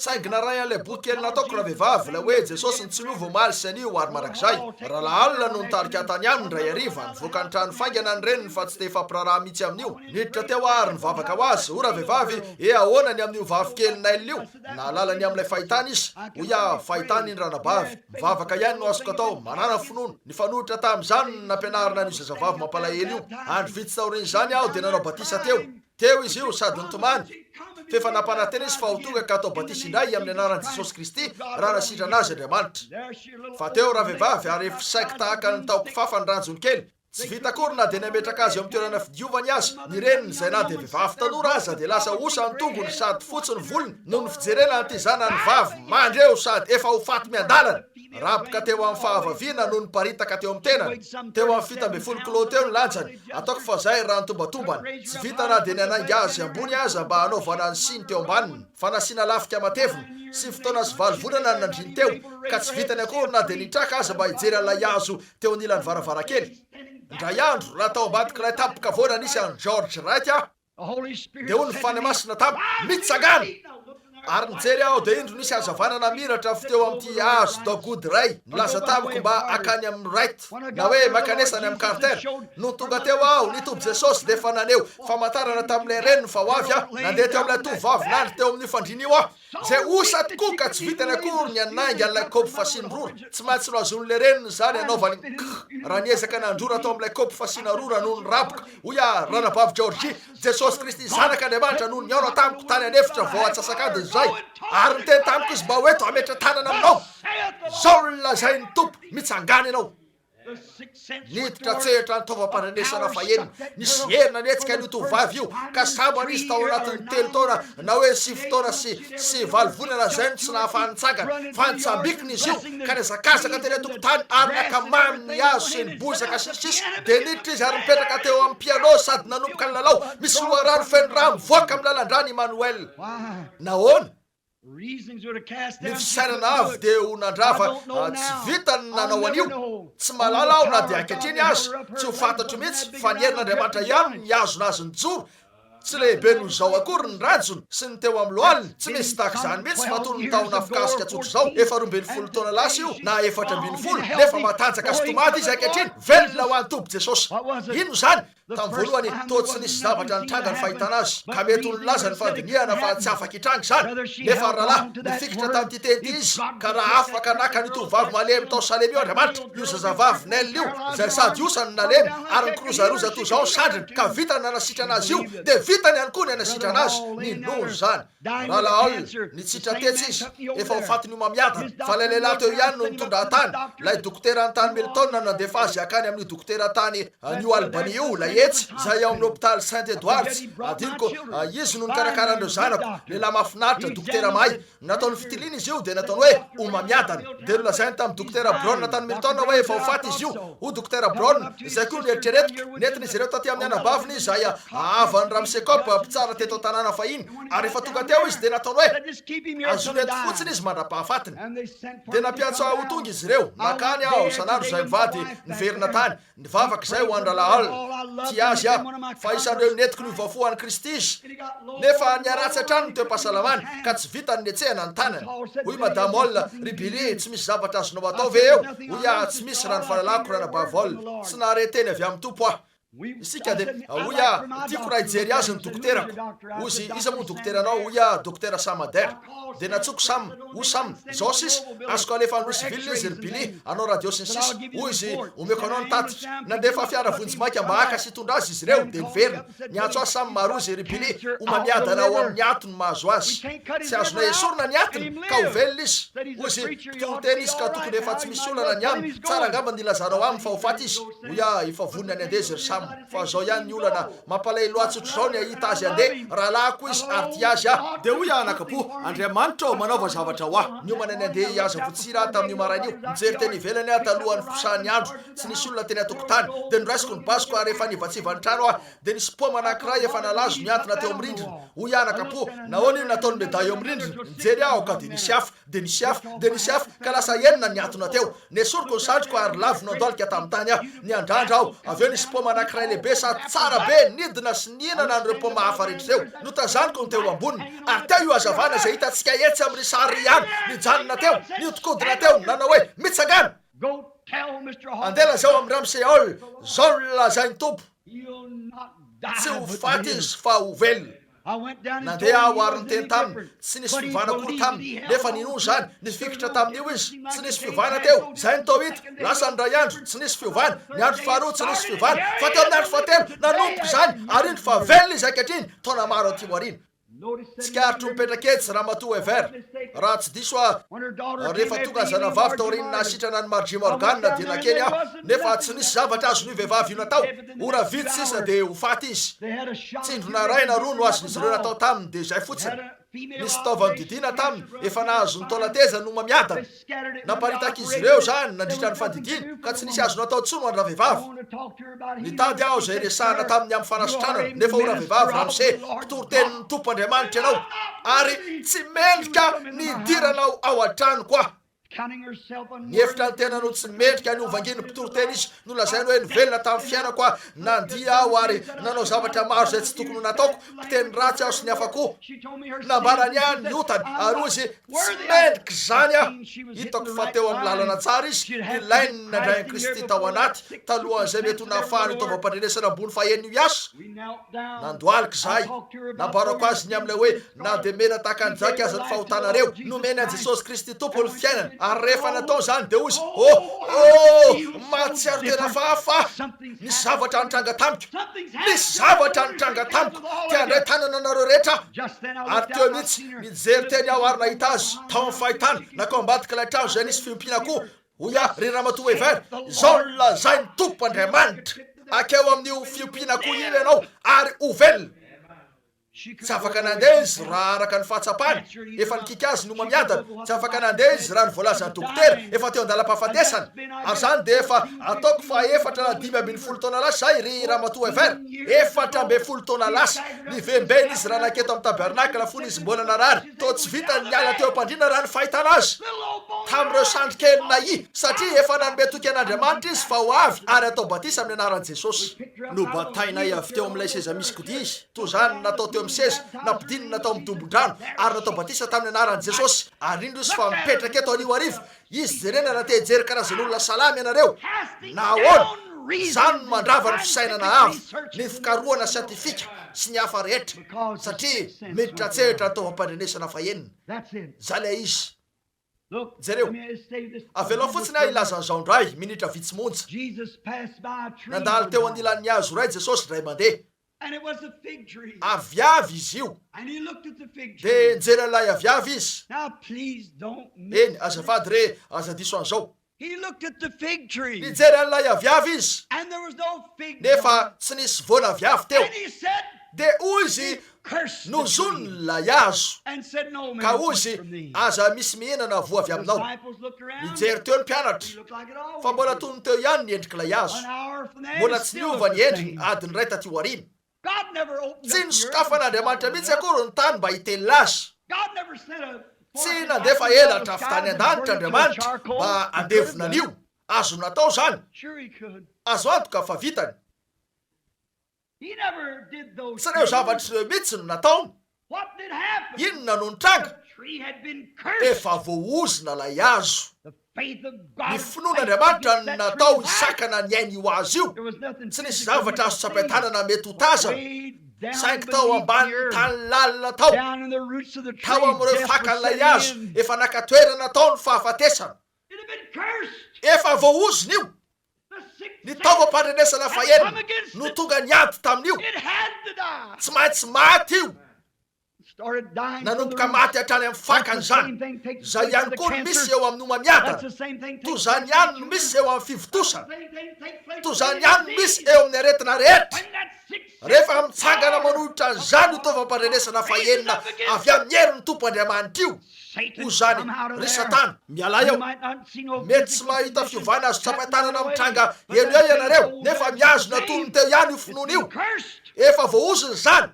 Speaker 2: Saingy narahy an'ilay boky kely nataoko ravehivavy, ilay hoe Jesosy no tsy miova omaly sy anio ary mandrakizay. Rahalahy Al no nitarika ahy tany aminy indray hariva. Nivoaka ny trano faingana ny reniny fa tsy te hifampiraharaha mihitsy amin'io. Niditra teo aho ary nivavaka ho azy. Hoy ravehivavy, He ahoana ny amin'io vavy kely Nail io? Nahalala ny amin'ilay fahitana izy. Hoy aho, Fahitana iny ranabavy. Mivavaka ihany no azoko atao. Manàna finoana. Nifanohitra tamin'izany ny nampianarina an'io zazavavy mampalahelo io. Andro vitsy taorian'izany aho dia nanao batisa teo. Teo izy io, sady nitomany, f'efa nampanantena izy fa ho tonga ka hatao batisa indray amin'ny anaran'i Jesosy Kristy raha nasitrana azy Andriamanitra. Fa teo ravehivavy ary saiky tahaka ny taho-kifafa ny ranjony kely. Tsy vita akory na dia nametraka azy eo amin'ny toerana fidiovany aza ny reniny izay na dia vehivavy tanora aza dia lasa osa ny tongony sady fotsy ny volony noho ny fijerena an'ity zanany vavy mandry eo sady efa ho faty miandalana. Raboka teo amin'ny fahavaviana no niparitaka teo amin'ny tenany. Teo amin'ny 17 kilao teo ny lanjany. Ataoko fa zay raha ny tombatombana. Tsy vita na dia ny hanainga azy ambony aza mba hanaovana ny siny teo ambaniny. Fa nasiana lafika matevina. Sivy taona sy valo volana no nandriany teo, ka tsy vitany akory na dia nitraka aza mba hijery an'ilay hazo teo anilan'ny varavarankely. Indray andro, raha tao ambadik'ilay tampon-kavoana nisy an'i George Wright aho, Dia hoy ny Fanahy Masina tamiko, Mitsangàna! Ary nijery aho, dia indro nisy hazavana namiratra avy teo amin'ity hazo dogwood iray, nilaza tamiko mba hankany amin'i Wright, na hoe mankanesa any amin'i Carter. Nony tonga teo aho, ny Tompo Jesosy dia efa naneho famantarana tamin'ilay reniny fa ho avy aho. Nandeha teo amin'ilay tovovavy nandry teo amin'io fandriana io aho. Izay osa tokoa ka tsy vitany akory ny hanainga an'ilay kaopy fasiany rora. Tsy maintsy nohazonin'ilay reniny izany hanaovany kh raha niezaka nandrora tao amin'ilay kaopy fasiana rora noho ny raboka. Hoy aho, Ranabavy Georgie, Jesosy Kristy Zanak'Andriamanitra no nihaona tamiko tany an'efitra vao antsasak'adiny izay, ary niteny tamiko Izy mba ho eto hametra-tanana aminao. Izao no lazain'ny Tompo, mitsangàna ianao. Niditra an-tsehatra ny taovam-pandrenesana fahenina. Nisy hery nanetsika an'io tovovavy io, ka sambany izy tao anatin'ny telo taona na hoe sivy taona sy sy valo volana izay no tsy nahafahany nitsangana. Fa nitsambikina izy io, ka nihazakazaka teny an-tokotany ary nankamamy ny hazo sy ny bozaka sy ny sisa. Dia niditra izy ary nipetraka teo amin'ny piano sady nanomboka nilalao. Misy loharano feno rà mivoaka amin'ny lalan-dràn'i Immanuel. Nahoana? Ny fisainana avy dia ho nandrava tsy vitany ny nanao an'io. Tsy mahalala aho na dia ankehitriny aza, tsy ho fantatro mihitsy fa ny herin'Andriamanitra ihany no nihazona azy nijoro. Tsy lehibe noho izao akory ny rajony sy ny teo amin'ny lohaliny, tsy misy tahaka izany mihitsy fa toy ny tahona afokasika tsotra izao, efa 12 taona lasa io na 14, nefa matanjaka sy tomady izy ankehitriny, velona ho an'ny Tompo Jesosy. Inona izany? Tamin'ny voalohany, toa tsy nisy zavatra nitranga ny fahitana azy, ka mety ho nilaza ny fandinihana fa tsy afaka hitranga izany. Nefa ry rahalahy, nifikitra tamin'ity teny ity izy, ka raha afaka naka an'io tovovavy malemy tao Salem io Andriamanitra, io zazavavy Nell io, izay sady osa no nalemy, ary nikirozaroza toy izao ny sandriny, ka vitany nanasitrana azy io, dia vitany ihany koa ny hanasitrana azy. Ninoany izany. Rahalahy Hall, nitsitra tetsy izy, efa ho fatin'ny homamiadana, fa ilay lehilahy teo ihany no nitondra ahy tany, ilay dokoterany tany Milton no nandefa azy hakany amin'io dokotera tany New Albany io, ilay etsy, izay ao amin'ny hopitaly Saint Edwards, adinoko, izy no nikarakara an'ireo zanako, lehilahy mahafinaritra, dokotera mahay. Nataony fitiliana izy io, dia nataony hoe homamiadana. Dia nolazainy tamin'i Dokotera Brown tany Milton hoe efa ho faty izy io. Hoy Dokotera Brown, Izay koa no eritreretiko. Nentin'izy ireo taty amin'ny anabaviny izy, izay havan'i Ramsey Cobb, mpitsara teto an-tanàna fahiny. Ary rehefa tonga teo izy, dia nataony hoe, Azony eto fotsiny izy mandra-pahafatiny. Dia nampiantso ahy ho tonga izy ireo. Nankany aho, isan'andro izahay mivady niverina tany. Nivavaka izay ho an-dRahalahy Hall. Tia azy aho. Fa isan'ireo nentiko niova fo ho an'i Kristy izy. Nefa niharatsy hatrany ny toe-pahasalamany, ka tsy vitany nihetsehana ny tanany. Hoy Madame Hall, Ry Billy, tsy misy zavatra azonao atao ve eo? Hoy aho, Tsy misy, raha ny fahalalako, Ranabavy Hall. Tsy nahare teny avy amin'ny Tompo aho. Isika dia, hoy aho, tiako raha hijery azy ny dokoterako. Hoy izy, Iza moa ny dokoteranao? Hoy aho, Dokotera Sam Adair. Dia nantsoiko Sam. Hoy Sam, Izao sisa, azoko alefa any Louisville izy ry Billy, hanao radio sy ny sisa. Hoy izy, Omeko anao ny tatitra. Nandefa fiara vonjimaika mba haka sy hitondra azy izy ireo, dia niverina. Niantso ahy Sam ary hoy izy, Ry Billy, homamiadana ao amin'ny ato ny mahazo azy. Tsy azonay esorina ny atiny, ka ho velona izy. Hoy izy, Mpitoriteny izy ka tokony efa tsy misy olana ny aminy. Tsara angamba ny nilazanao aminy fa ho faty izy. Hoy aho, Efa vonona ny handeha izy ry Sam. Fa izao ihany ny olana, mampalahelo ahy tsotr'izao ny hahita azy handeha, rahalahiko izy ary tia azy aho. Dia hoy aho anakam-po, Andriamanitra ô, manaova zavatra ho ahy. Niomana ny handeha hihaza vontsira aho tamin'io maraina io. Nijery teny ivelany aho talohan'ny fiposahan'ny andro. Tsy nisy olona teny an-tokotany. Dia noraisiko ny basiko ary efa nivatsiva ny trano aho. Dia nisy paoma anankiray efa nalazo nihantona teo amin'ny rindrina. Hoy aho anakam-po, Nahoana io nataon'i Meday eo amin'ny rindrina? Nijery aho ka dia nisy afo. Dia nisy afo, dia nisy afo, ka lasa enina nihantona teo. Nesoriko ny satroko ary lavo nandohalika tamin'ny tany aho. Niandrandra aho. Avy eo nisy paoma anankiray lehibe sady tsara be nidina sy nihinana an'ireo paoma hafa rehetra ireo. Notazaniko ny teo amboniny. Ary teo io hazavana izay hitantsika etsy amin'ny sary ihany, nijanona teo, nihodinkodina teo, nanao hoe, Mitsangàna! Andeha lazao amin'i Ramsay Hall, izao no lazain'ny Tompo, Tsy ho faty izy fa ho velona. Nandeha aho ary niteny taminy, tsy nisy fiovana akory taminy, nefa ninoany izany, nifikitra tamin'io izy, tsy nisy fiovana teo, izay no tao hita, lasa ny iray andro, tsy nisy fiovana, ny andro faharoa tsy nisy fiovana, fa teo amin'ny andro fahatelo, nanomboka izany, ary indro fa velona izy ankehitriny, taona maro aty aoriana. Tsikaritro mipetraka etsy Ramatoa Weaver, raha tsy diso aho, rehefa tonga ny zanavavy taorian'ny nahasitrana an'i Margie Morgan dia nankeny aho, nefa tsy nisy zavatra azon'io vehivavy io natao. Ora vitsy sisa dia ho faty izy. Tsindrona iray na roa no azon'izy ireo natao taminy dia izay fotsiny. Nisy taova nodidiana taminy, efa nahazo ny taolan-tezany no homamiadana. Naparitak'izy ireo izany nandritra ny fandidiana, ka tsy nisy azo natao intsony ho an-dravehivavy. Nitady aho izay resahana taminy amin'ny fanasitranana, nefa hoy ravehivavy, Ramose, mpitory tenin'ny Tompo Andriamanitra ianao, ary tsy mendrika ny hidiranao ao an-tranoko aho. Nihevitra ny tenany ho tsy mendrika ny hovangian'ny mpitory teny izy. Nolazainy hoe, Nivelona tamin'ny fiainako aho, nandia aho ary nanao zavatra maro izay tsy tokony ho nataoko, mpiteny ratsy aho sy ny hafa koa. Nambarany ahy ny otany ary hoy izy, Tsy mendrika izany aho. Hitako fa teo amin'ny lalana tsara izy, nilainy ny nandray an'i Kristy tao anaty, talohan'izay mety ho nahafahany io taovam-pandrenesana ambony faheno io hiasa. Nandohalika izahay. Nambarako azy ny amin'ilay hoe, Na dia mena tahaka ny jaky aza ny fahotanareo, nomeny an'i Jesosy Kristy Tompo ny fiainana. Ary rehefa natao izany, dia hoy izy, Oh, oh, mahatsiaro tena hafahafa aho. Nisy zavatra nitranga tamiko. Nisy zavatra nitranga tamiko. Te handray tanana anareo rehetra aho. Ary teo mihitsy, nijery teny aho ary nahita azy, tao amin'ny fahitana, nankao ambadik'ilay trano izay nisy fiompiana akoho. Hoy aho, Ry Ramatoa Weaver, izao no lazain'ny Tompo Andriamanitra, Hankeo amin'io fiompiana akoho io ianao ary ho velona. Tsy afaka nandeha izy raha araka ny fahatsapany. Efa nikiky azy ny homamiadana. Tsy afaka nandeha izy raha ny voalazan'ny dokotera. Efa teo an-dalam-pahafatesana. Ary izany dia efa, ataoko fa efatra na 15 taona lasa izay, ry Ramatoa Wever. 14 taona lasa. Nivembena izy raha nanketo amin'ny tabernakla fony izy mbola narary. Toa tsy vitany ny niala teo am-pandriana raha ny fahitana azy. Tamin'ireo sandry kely nahia. Satria efa nanome toky an'Andriamanitra izy fa ho avy ary hatao batisa amin'ny anaran'i Jesosy. Nobatainay avy teo amin'ilay seza misy kodia izy. Toa izany no natao teo amin'ny seza, nampidinina tao amin'ny dombon-drano, ary natao batisa tamin'ny anaran'i Jesosy. Ary indro izy fa mipetraka eto anio hariva. Izy jerena raha te hijery karazan'olona salama ianareo. Nahoana? Izany no mandrava ny fisainana avo, ny fikarohana siantifika, sy ny hafa rehetra, satria miditra an-tsehatra ny taovam-pandrenesana fahenina. Izay ilay izy. Jereo. Avelao fotsiny aho hilaza an'izao indray, minitra vitsy monja. Nandalo teo anilan'ny hazo iray Jesosy indray mandeha. Aviavy izy io. Dia nijery an'ilay aviavy izy. Eny, azafady re, aza diso an'izao. Nijery an'ilay aviavy izy, nefa tsy nisy voan'aviavy teo. Dia hoy izy, Nozoniny ilay hazo, ka hoy izy, Aza misy mihinana voa avy aminao. Nijery teo ny mpianatra, fa mbola toy ny teo ihany ny endrik'ilay hazo. Mbola tsy niova ny endriny adiny iray taty aoriana. Tsy nosokafan'Andriamanitra mihitsy akory ny tany mba hitelina azy. Tsy nandefa elatra avy tany an-danitra Andriamanitra mba handevona an'io. Azony natao izany. Azo antoka fa vitany. Tsy ireo zavatra ireo mihitsy no nataony. Inona no nitranga? Efa voaozona ilay hazo. Ny finoan'Andriamanitra no natao hisakana ny ain'io hazo io. Tsy nisy zavatra azo tsapain-tanana mety ho tazana, saingy tao ambanin'ny tany lalina tao, tao amin'ireo fakan'ilay hazo, efa naka toerana tao ny fahafatesana. Efa voaozona io. Ny taovam-pandrenesana fahenina no tonga niady tamin'io. Tsy maintsy maty io. Nanomboka maty hatrany amin'ny fakany izany. Izay ihany koa no misy eo amin'ny homamiadana. Toy izany ihany no misy eo amin'ny fivontosana. Toy izany ihany no misy eo amin'ny aretina rehetra. Rehefa mitsangana manohitra an'izany io taovam-pandrenesana fahenina avy amin'ny herin'ny Tompo Andriamanitra io, hoy izany, Ry Satana, mialà eo. Mety tsy mahita fiovana azo tsapain-tanana mitranga eny eo ianareo, nefa mihazona toy ny teo ihany io finoana io. Efa voaozona izany.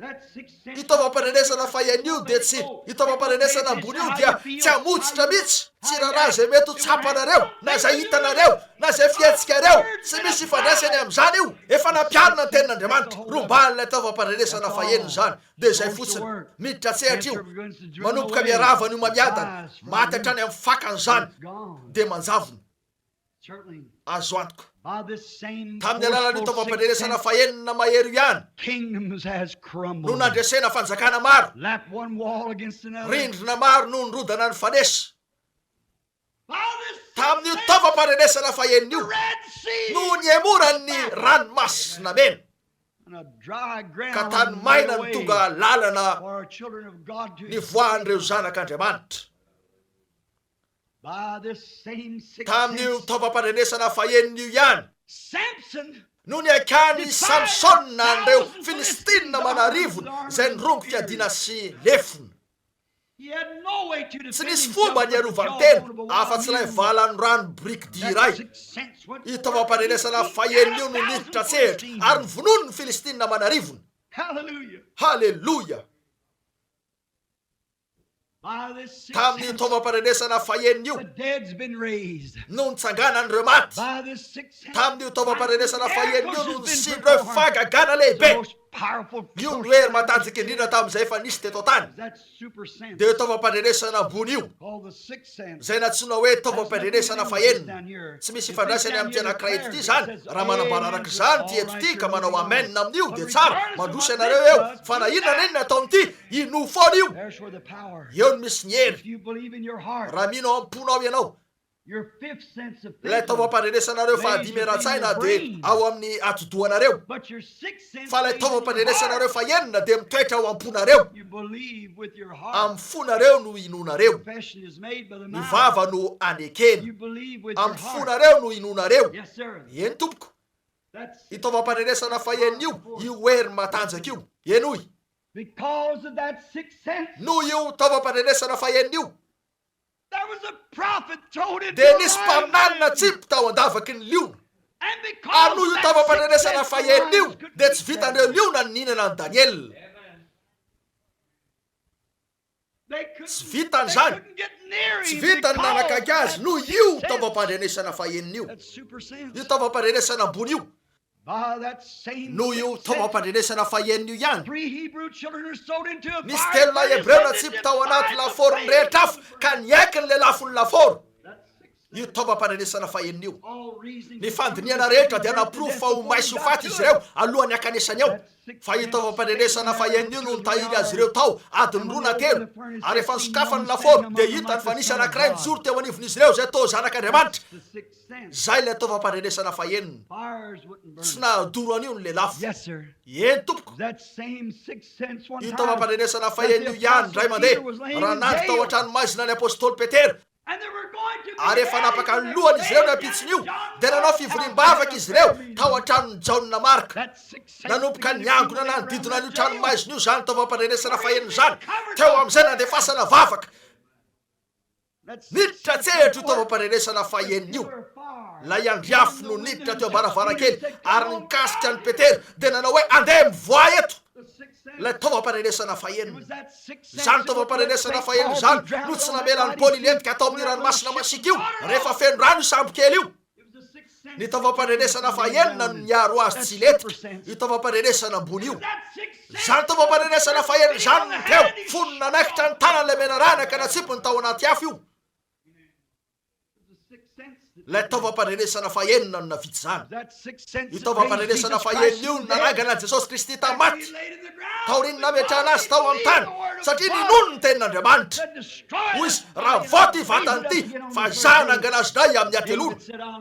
Speaker 2: Io taovam-pandrenesana fahenina io dia tsy, io taovam-pandrenesana ambony io dia tsy hamotsitra mihitsy, tsy raharaha izay mety ho tsapanareo, na izay hitanareo, na izay fihetsikareo, tsy misy ifandraisany amin'izany io. Efa nampiharina ny tenin'Andriamanitra. Rombahan'ilay taovam-pandrenesana fahenina izany, dia izay fotsiny. Miditra an-tsehatra io, manomboka miharava ny homamiadana, maty hatrany amin'ny fakany izany, dia manjavona. Azo antoka. Tamin'ny alalan'io taovam-pandrenesana fahenina mahery io ihany no nandresena fanjakana maro, rindrina maro no nirodana nifanesy. Tamin'io taovam-pandrenesana fahenina io no nihemoran'ny Ranomasina Mena, ka tany maina no tonga lalana nivoahan'ireo zanak'Andriamanitra. Tamin'io taovam-pandrenesana fahenina io ihany no nihaikàn'i Samsona an'ireo Filistina aman'arivony izay nirongo fiadiana sy lefona. Tsy nisy fomba niarovany tena afa-tsy ilay valanorano biriky dy iray. Io taovam-pandrenesana fahenina io no niditra an-tsehatra ary novonoiny ny Filistina aman'arivony. Haleloia! Tamin'io taovam-pandrenesana fahenina io no nitsanganan'ireo maty. Tamin'io taovam-pandrenesana fahenina io no nisian'ireo fahagagana lehibe. Io no hery matanjaka indrindra tamin'izay efa nisy teto an-tany. Dia io taovam-pandrenesana ambony io, izay nantsoina hoe taovam-pandrenesana fahenina. Tsy misy ifandraisany amin'ity anankiray eto ity izany. Raha manambara araka izany ity eto ity ka manao amen amin'io dia tsara, mandroso ianareo eo. Fa na inona na inona ataon'ity, Inoa foana io. Eo no misy ny hery. Raha mino ao am-ponao ianao, ilay taovam-pandrenesanareo fahadimy eran-tsaina dia ao amin'ny atidohanareo, fa ilay taovam-pandrenesanareo fahenina dia mitoetra ao am-ponareo. Amin'ny fonareo no inoanareo. Ny vava no anekena. Amin'ny fonareo no inoanareo. Eny, tompoko. Io taovam-pandrenesana fahenina io, io hery matanjaka io. Henoy. Noho io taovam-pandrenesana fahenina io, dia nisy mpaminany natsipy tao an-davaky ny liona. Ary noho io taovam-pandrenesana fahenina io, dia tsy vitan'ireo liona ny nihinana an'i Daniela. Tsy vitany izany. Tsy vitany ny nanakaiky azy noho io taovam-pandrenesana fahenina io. Io taovam-pandrenesana ambony io. Noho io taovam-pandrenesana fahenina io ihany. Nisy telo lahy Hebreo natsipy tao anaty lafaoro nirehitra afo ka niaiky ny lelafon'ny lafaoro. Io taovam-pandrenesana fahenina io. Ny fandinihana rehetra dia naporofo fa ho may sy ho faty izy ireo alohan'ny hankanesany ao. Fa io taovam-pandrenesana fahenina io no nitahiry azy ireo tao adiny roa na telo. Ary rehefa nosokafany ny lafaoro, dia hitany fa nisy anankiray nijoro teo anivon'izy ireo izay toa Zanak'Andriamanitra. Izay ilay taovam-pandrenesana fahenina. Tsy nahadoro an'io ny lelafo. Eny, tompoko. Io taovam-pandrenesana fahenina io ihany, indray mandeha, raha nandry tao an-tranomaizina ny apostoly Petera, Ary efa nanapaka ny lohany izy ireo ny ampitson'io, dia nanao fivoriam-bavaka izy ireo tao an-tranon'i Jaona Marka. Nanomboka niangona nanodidina an'io tranomaizina io izany taovam-pandrenesana fahenina izany, teo amin'izay nandefasana vavaka. Niditra an-tsehatra io taovam-pandrenesana fahenina io. Ilay andriafo no niditra teo am-baravarankely ary nikasika an'i Petera, dia nanao hoe, Andeha, mivoaha eto! Ilay taovam-pandrenesana fahenina. Izany taovam-pandrenesana fahenina izany no tsy namela an'i Paoly hilentika tao amin'io ranomasina masiaka io, rehefa feno rano io sambo kely io. Ny taovam-pandrenesana fahenina no niaro azy tsy hilentika, io taovam-pandrenesana ambony io. Izany taovam-pandrenesana fahenina izany no teo, fony nanaikitra ny tanan'ilay menarana ka natsipiny tao anaty afo io. Ilay taovam-pandrenesana fahenina no navita izany. Io taovam-pandrenesana fahenina io no nanangana an'i Jesosy Kristy tamin'ny maty, taorian'ny nametrahana azy tao amin'ny tany, satria ninoany ny tenin'Andriamanitra. Hoy izy, Ravao ity vatana ity, fa izaho hanangana azy indray amin'ny hateloana.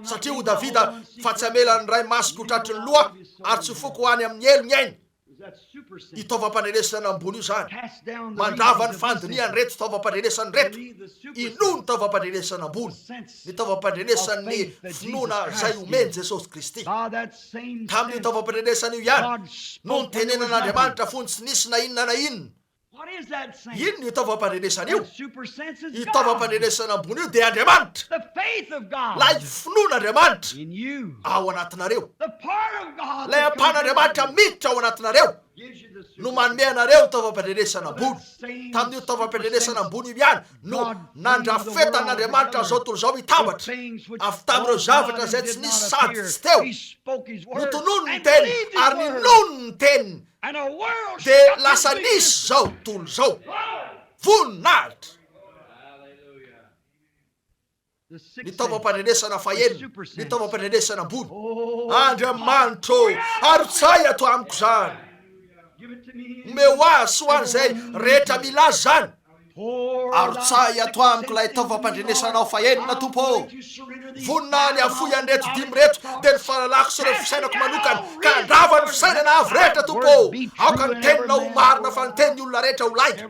Speaker 2: Satria hoy Davida, Fa tsy hamela ny Ray masiko ho tratry ny loha, ary tsy ho foko ho any amin'ny helo ny ainy. Io taovam-pandrenesana ambony io izany, mandrava ny fandinihan'ireto taovam-pandrenesana ireto. Inoa ny taovam-pandrenesana ambony, ny taovam-pandrenesan'ny finoana izay omen'i Jesosy Kristy. Tamin'io taovam-pandrenesana io ihany no nitenenan'Andriamanitra fony tsy nisy na inona na inona. Inona io taovam-pandrenesana io? Io taovam-pandrenesana ambony io dia Andriamanitra, ilay finoan'Andriamanitra ao anatinareo. Ilay ampahan'Andriamanitra miditra ao anatinareo no manome anareo ny taovam-pandrenesana ambony. Tamin'io taovam-pandrenesana ambony io ihany no nandrafetan'Andriamanitra an'izao tontolo izao hitambatra avy tamin'ireo zavatra izay tsy nisy sady tsy teo. Notononiny ny teniny ary ninoany ny teniny. Dia lasa nisy izao tontolo izao. Voninahitra! Ny taovam-pandrenesana fahenina, ny taovam-pandrenesana ambony. Andriamanitra ô, arotsay ato amiko izany. Omeo ahy sy ho an'izay rehetra mila azy izany. Arotsahy ato amiko ilay taovam-pandrenesanao fahenina, Tompo ô. Vonona ny hahafoy an'ireto dimy ireto, dia ny fahalalako sy ireo fisainako manokana, ka handrava ny fisainana avo rehetra, Tompo ô. Aoka ny Teninao ho marina fa ny tenin'ny olona rehetra ho lainga.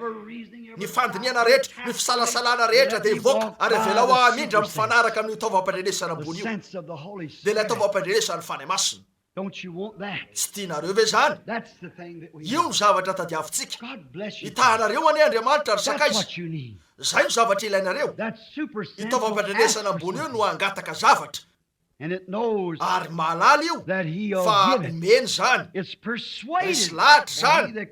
Speaker 2: Ny fandinihana rehetra, ny fisalasalana rehetra dia hivoaka, ary avelao aho hamindra mifanaraka amin'io taovam-pandrenesana ambony io, dia ilay taovam-pandrenesan'ny Fanahy Masina. Tsy tianareo ve izany? Io no zavatra tadiavintsika. Hitahanareo anie Andriamanitra, ry sakaiza. Izay no zavatra ilainareo. Io taovam-pandrenesana ambony io no hangataka zavatra. Ary mahalala io fa omeny izany. Resy lahatra izany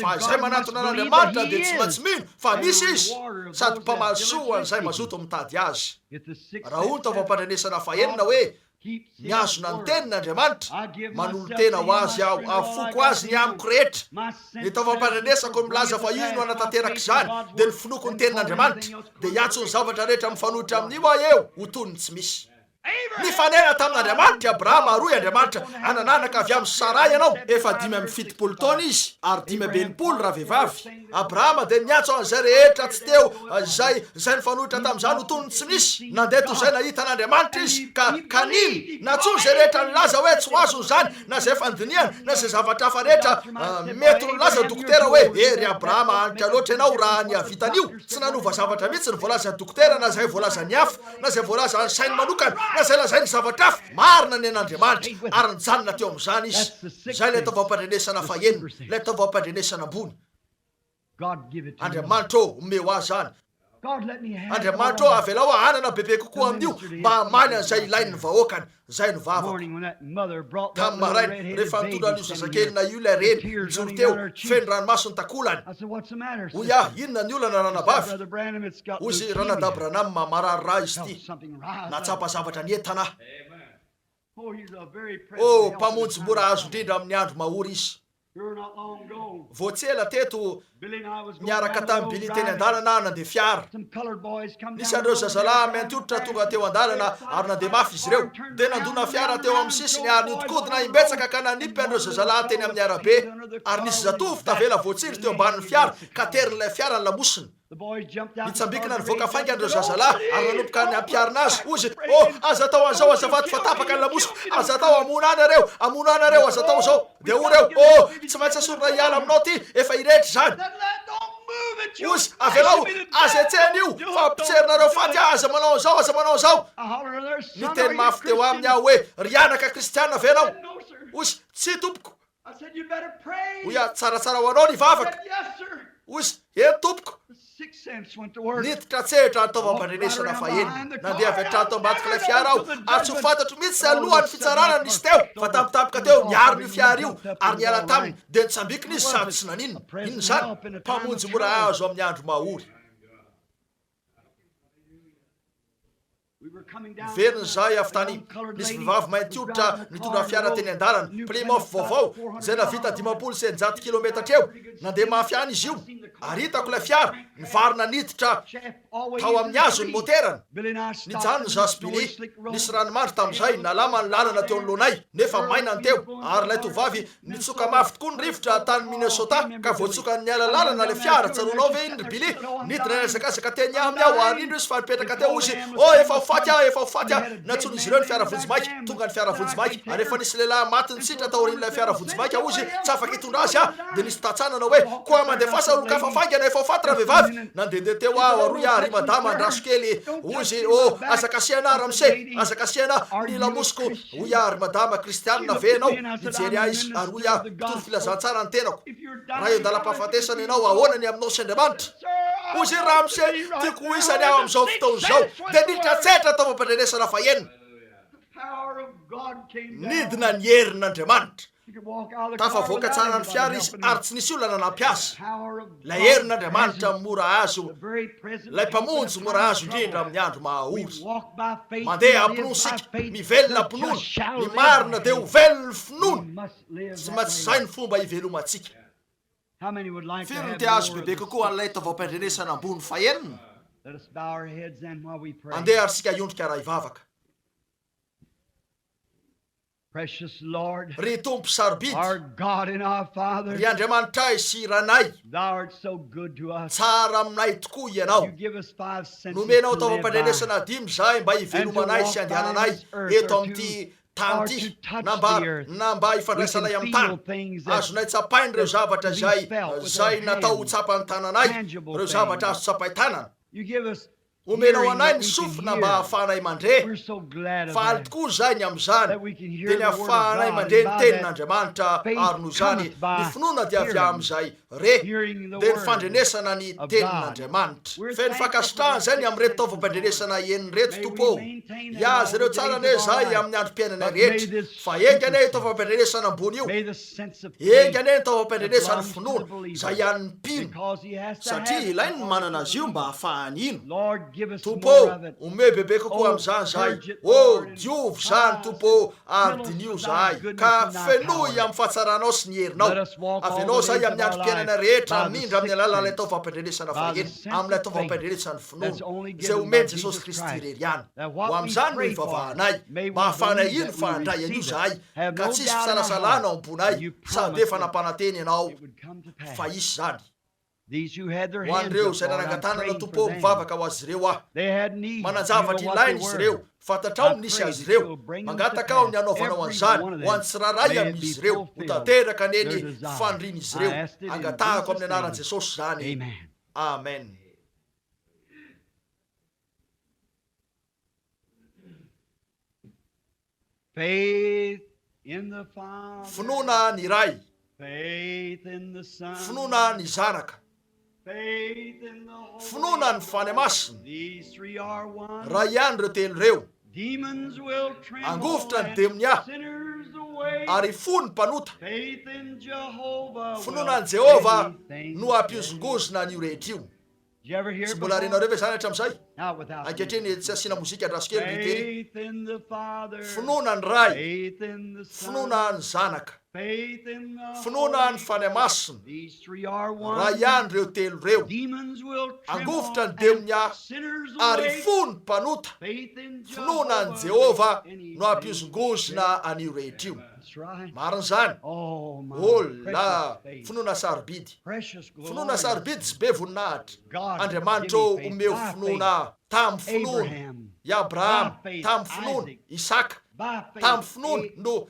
Speaker 2: fa izay manatona an'Andriamanitra dia tsy maintsy mino fa misy Izy sady mpamaly soa ho an'izay mazoto mitady Azy. Raha hoy ny taovam-pandrenesana fahenina hoe, Mihazona ny teniny Andriamanitra, manolo-tena ho Azy aho, afoko Azy ny amiko rehetra. Ny taovam-pandrenesako no milaza fa io no hanatanteraka izany, dia ny finoako ny tenin'Andriamanitra, dia hiantso ny zavatra rehetra mifanohitra amin'io aho eo ho toy ny tsy misy. Nifanena tamin'Andriamanitra i Abrahama ary hoy Andriamanitra, Hanana anaka avy amin'i Saray ianao. Efa 75 taona izy ary 65 ravehivavy. Abrahama dia niantso an'izay rehetra tsy teo, izay, izay nifanohitra tamin'izany ho toy ny tsy nisy. Nandeha toy izay nahita an'Andriamanitra izy, ka, ka nino. Nantsoiny izay rehetra nilaza hoe tsy ho azony izany, na izay fandinihana, na izay zavatra hafa rehetra. Mety ho nilaza ny dokotera hoe, Eh, ry Abrahama, hanitra loatra ianao raha ny hahavita an'io. Tsy nanova zavatra mihitsy ny voalazan'ny dokotera, na izay voalazan'ny hafa, na izay voalazan'ny sainy manokana, na izay lazain'ny zavatra hafa. Marina ny an'Andriamanitra, ary nijanona teo amin'izany izy. Izay ilay taovam-pandrenesana fahenina, ilay taovam-pandrenesana ambony. Andriamanitra ô, omeo ahy izany. Andriamanitra ô, avelao aho hanana bebe kokoa amin'io mba hamaly an'izay ilain'ny vahoakany. Izay no vavako. Tamin'ny maraina, rehefa nitondra an'io zazakelinay io ilay reny, nijoro teo, feno ranomaso ny takolany. Hoy aho, Inona ny olana, ranabavy? Hoy izy, Ranadahy Branham, marary ra izy ity. Nahatsapa zavatra nientana aho. Oh, Mpamonjy mora azo indrindra amin'ny andro mahory Izy. Vao tsy ela teto, niaraka tamin'i Billy teny an-dalana aho nandeha fiara. Nisy an'ireo zazalahy mainty hoditra tonga teo an-dalana ary nandeha mafy izy ireo. Dia nandona fiara teo amin'ny sisiny ary nihodinkodina imbetsaka ka nanipy an'ireo zazalahy teny amin'ny arabe. Ary nisy zatovo tavela voatsindry teo ambanin'ny fiara ka terin'ilay fiara ny lamosiny. Nitsambikina nivoaka faingana ireo zazalahy ary nanomboka nampiharina azy. Hoy izy, Oh, aza atao an'izao azafady fa tapaka ny lamosiko! Aza atao, hamono ahy nareo! Hamono ahy nareo, aza atao izao! Dia hoy ireo, Oh, tsy maintsy esorina hiala aminao ity, efa hirehitra izany! Hoy izy, Avelao, aza hetsehina io, fa hampitserinareo faty aho, aza manao an'izao, aza manao an'izao! Niteny mafy teo aminy aho hoe, Ry anaka kristiana ve ianao? Hoy izy, Tsia, tompoko! Hoy aho, Tsaratsara ho anao ny hivavaka. Hoy izy, Eny, tompoko. Niditra an-tsehatra ny taovam-pandrenesana fahenina. Nandeha avy hatrany tao ambadik'ilay fiara aho, ary tsy ho fantatro mihitsy alohan'ny fitsarana no nisy teo, fa tampotampoka teo, niarina io fiara io, ary niala taminy, dia nitsambikina izy sady tsy naninona. Inona izany? Mpamonjy mora azo amin'ny andro mahory. Niverina izahay avy tany. Nisy vehivavy mainty hoditra nitondra fiara teny an-dalana, Plymouth vaovao, izay nahavita 650 kilometatra eo. Nandeha mafy ihany izy io, ary hitako ilay fiara nivarina niditra tao amin'ny hazo ny moterany. Nijanona izaho sy Billy. Nisy ranomandry tamin'izay, nalama ny lalana teo anoloanay, nefa maina ny teo. Ary ilay tovovavy Nitsoka mafy tokoa ny rivotra tany Minnesota, ka voatsokan'ny niala lalana ilay fiara. Tsaroanao ve iny, ry Billy? Nidina nihazakazaka teny aminy aho, ary indro izy fa nipetraka teo. Hoy izy, Oh, efa ho faty aho, efa ho faty aho! Nantsoin'izy ireo ny fiara vonjimaika. Tonga ny fiara vonjimaika, ary efa nisy lehilahy maty nitsitra taorian'ilay fiara vonjimaika. Hoy izy, Tsy afaka hitondra azy aho. Dia nisy tantsaha nanao hoe, Koa mandefasa olon-kafa faingana, efa ho faty ravehivavy! Nandehandeha teo aho, ary hoy aho, Ry madama, andraso kely. Hoy izy, Oh, aza kasihana aho, ramose! Aza kasihana ny lamosiko! Hoy aho, Ry madama, kristianina ve ianao? Nijery ahy izy, ary hoy aho, Mpitory filazantsara ny tenako. Raha eo an-dalam-pahafatesana ianao, ahoana ny aminao sy Andriamanitra? Hoy izy, Ramose, tiako ho isany aho amin'izao fotoana izao. Dia niditra an-tsehatra tao am-pandrenesana fahenina. Nidina ny herin'Andriamanitra. Tafavoaka tsara ny fiara izy ary tsy nisy olona nanampy azy. Ilay herin'Andriamanitra mora azo, ilay Mpamonjy mora azo indrindra amin'ny andro maha-ory. Mandeha am-pinoana isika, mivelona am-pinoana, ny marina dia ho velon'ny finoana. Tsy maintsy izay ny fomba ivelomantsika. Firy no te hahazo bebe kokoa an'ilay taovam-pandrenesana ambony fahenina? Andeha ary isika hiondrika raha hivavaka. Ry Tompo sarobidy, ry Andriamanitray sy Ranay, tsara aminay tokoa Ianao. Nomenao taovam-pandrenesana dimy izahay mba hivelomanay sy handehananay eto amin'ity tany ity, na mba, na mba hifandraisanay amin'ny tany. Azonay tsapaina ireo zavatra izay, izay natao ho tsapan'ny tananay, ireo zavatra azo tsapain-tanana. Omenao anay ny sofina mba hahafahanay mandre. Faly tokoa izahay ny amin'izany, dia ny hahafahanay mandre ny Tenin'Andriamanitra, ary noho izany, ny finoana dia avy amin'izay re, dia ny fandrenesana ny Tenin'Andriamanitra. Feno fankasitrahana izay ny amin'ireto taovam-pandrenesana enina ireto, Tompo ô. Hihaza ireo tsara anie izahay amin'ny androm-piainanay rehetra. Fa enga anie io taovam-pandrenesana ambony io, Enga anie ny taovam-pandrenesan'ny finoana, izay an'ny mpino, satria ilainy ny manana azy io mba hahafahany hino. Tompo ô, omeo bebe kokoa amin'izany izahay. Ô, diovy izany, Tompo ô, ary diniho izahay, ka fenoy amin'ny fahatsaranao sy ny herinao. Avelao izahay amin'ny androm-piainana rehetra hamindra amin'ny alalan'ilay taovam-pandrenesana faheno, amin'ilay taovam-pandrenesan'ny finoana, izay omen'i Jesosy Kristy irery ihany. Ho amin'izany no ivavahanay, mba hahafahanay hino fa handray an'io izahay, Ka tsisy fisalasalana ao am-ponay, sady efa nampanantena Ianao fa hisy izany. Ho an'ireo izay nanangan-tanana, Tompo ô, mivavaka ho azy ireo aho. Manan-javatra ilaina izy ireo. Fantatrao ny nisy azy ireo. Mangataka aho ny hanaovanao an'izany ho an'ny tsirairay amin'izy ireo. Ho tanteraka anie ny fanirian'izy ireo. Angatahako amin'ny anaran'i Jesosy izany. Amen. Finoana ny Ray. Finoana ny Zanaka. Finoana ny Fanahy Masina. Iray ihany ireo telo ireo. Hangovitra ny demonia ary hifoha ny mpanota. Finoana an'i Jehovah no hampihozongozona an'io rehetra io. Tsy mbola renareo ve izany hatramin'izay? Ankehitriny tsy asiana mozika andraso kely ry Terry. Finoana ny Ray, finoana ny Zanaka, finoana ny Fanahy Masina. Ray ihany ireo telo ireo. Hangovitra ny demonia ary hifoha ny mpanota. Finoana an'i Jehovah no hampihozongozona an'io rehetra io. Marina izany. Oh la! Finoana sarobidy. Finoana sarobidy sy be voninahitra. Andriamanitra ô, omeo finoana aho. Tamin'ny finoana, i Abrahama, tamin'ny finoana, Isaka, tamin'ny finoana no,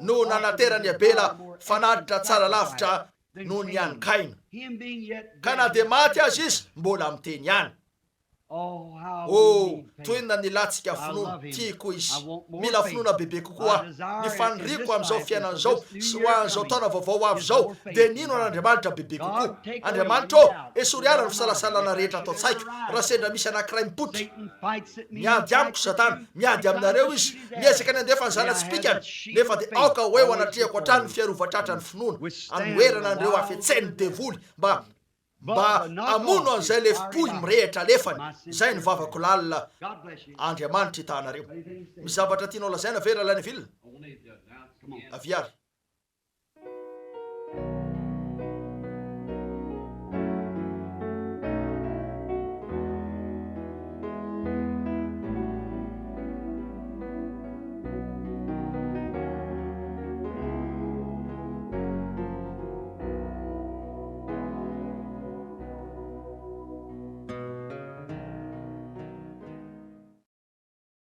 Speaker 2: no nanateran'i Abela fanatitra tsara lavitra noho ny an'i Kaina. Ka na dia maty aza izy, mbola miteny ihany. Oh, toy inona ny ilantsika finoana! Tiako izy. Mila finoana bebe kokoa aho. Ny faniriako amin'izao fiainana izao sy ho an'izao taona vaovao ho avy izao dia ny hino an'Andriamanitra bebe kokoa. Andriamanitra ô, esory ala ny fisalasalana rehetra ato an-tsaiko raha sendra misy anankiray mipoitra. Miady amiko Satana, miady aminareo izy, miezaka ny handefa ny zana-tsipìkany, nefa dia aoka ho eo anatrehako hatrany ny fiarovan-tratra ny finoana, hanoherana an'ireo hafetsen'ny devoly mba Mba hamono an'izay lefom-pohy mirehitra alefany, izay ny vavako lalina, Andriamanitra hitaha anareo. Misy zavatra tianao lazaina ve Rahalahy Neville? Avia ary.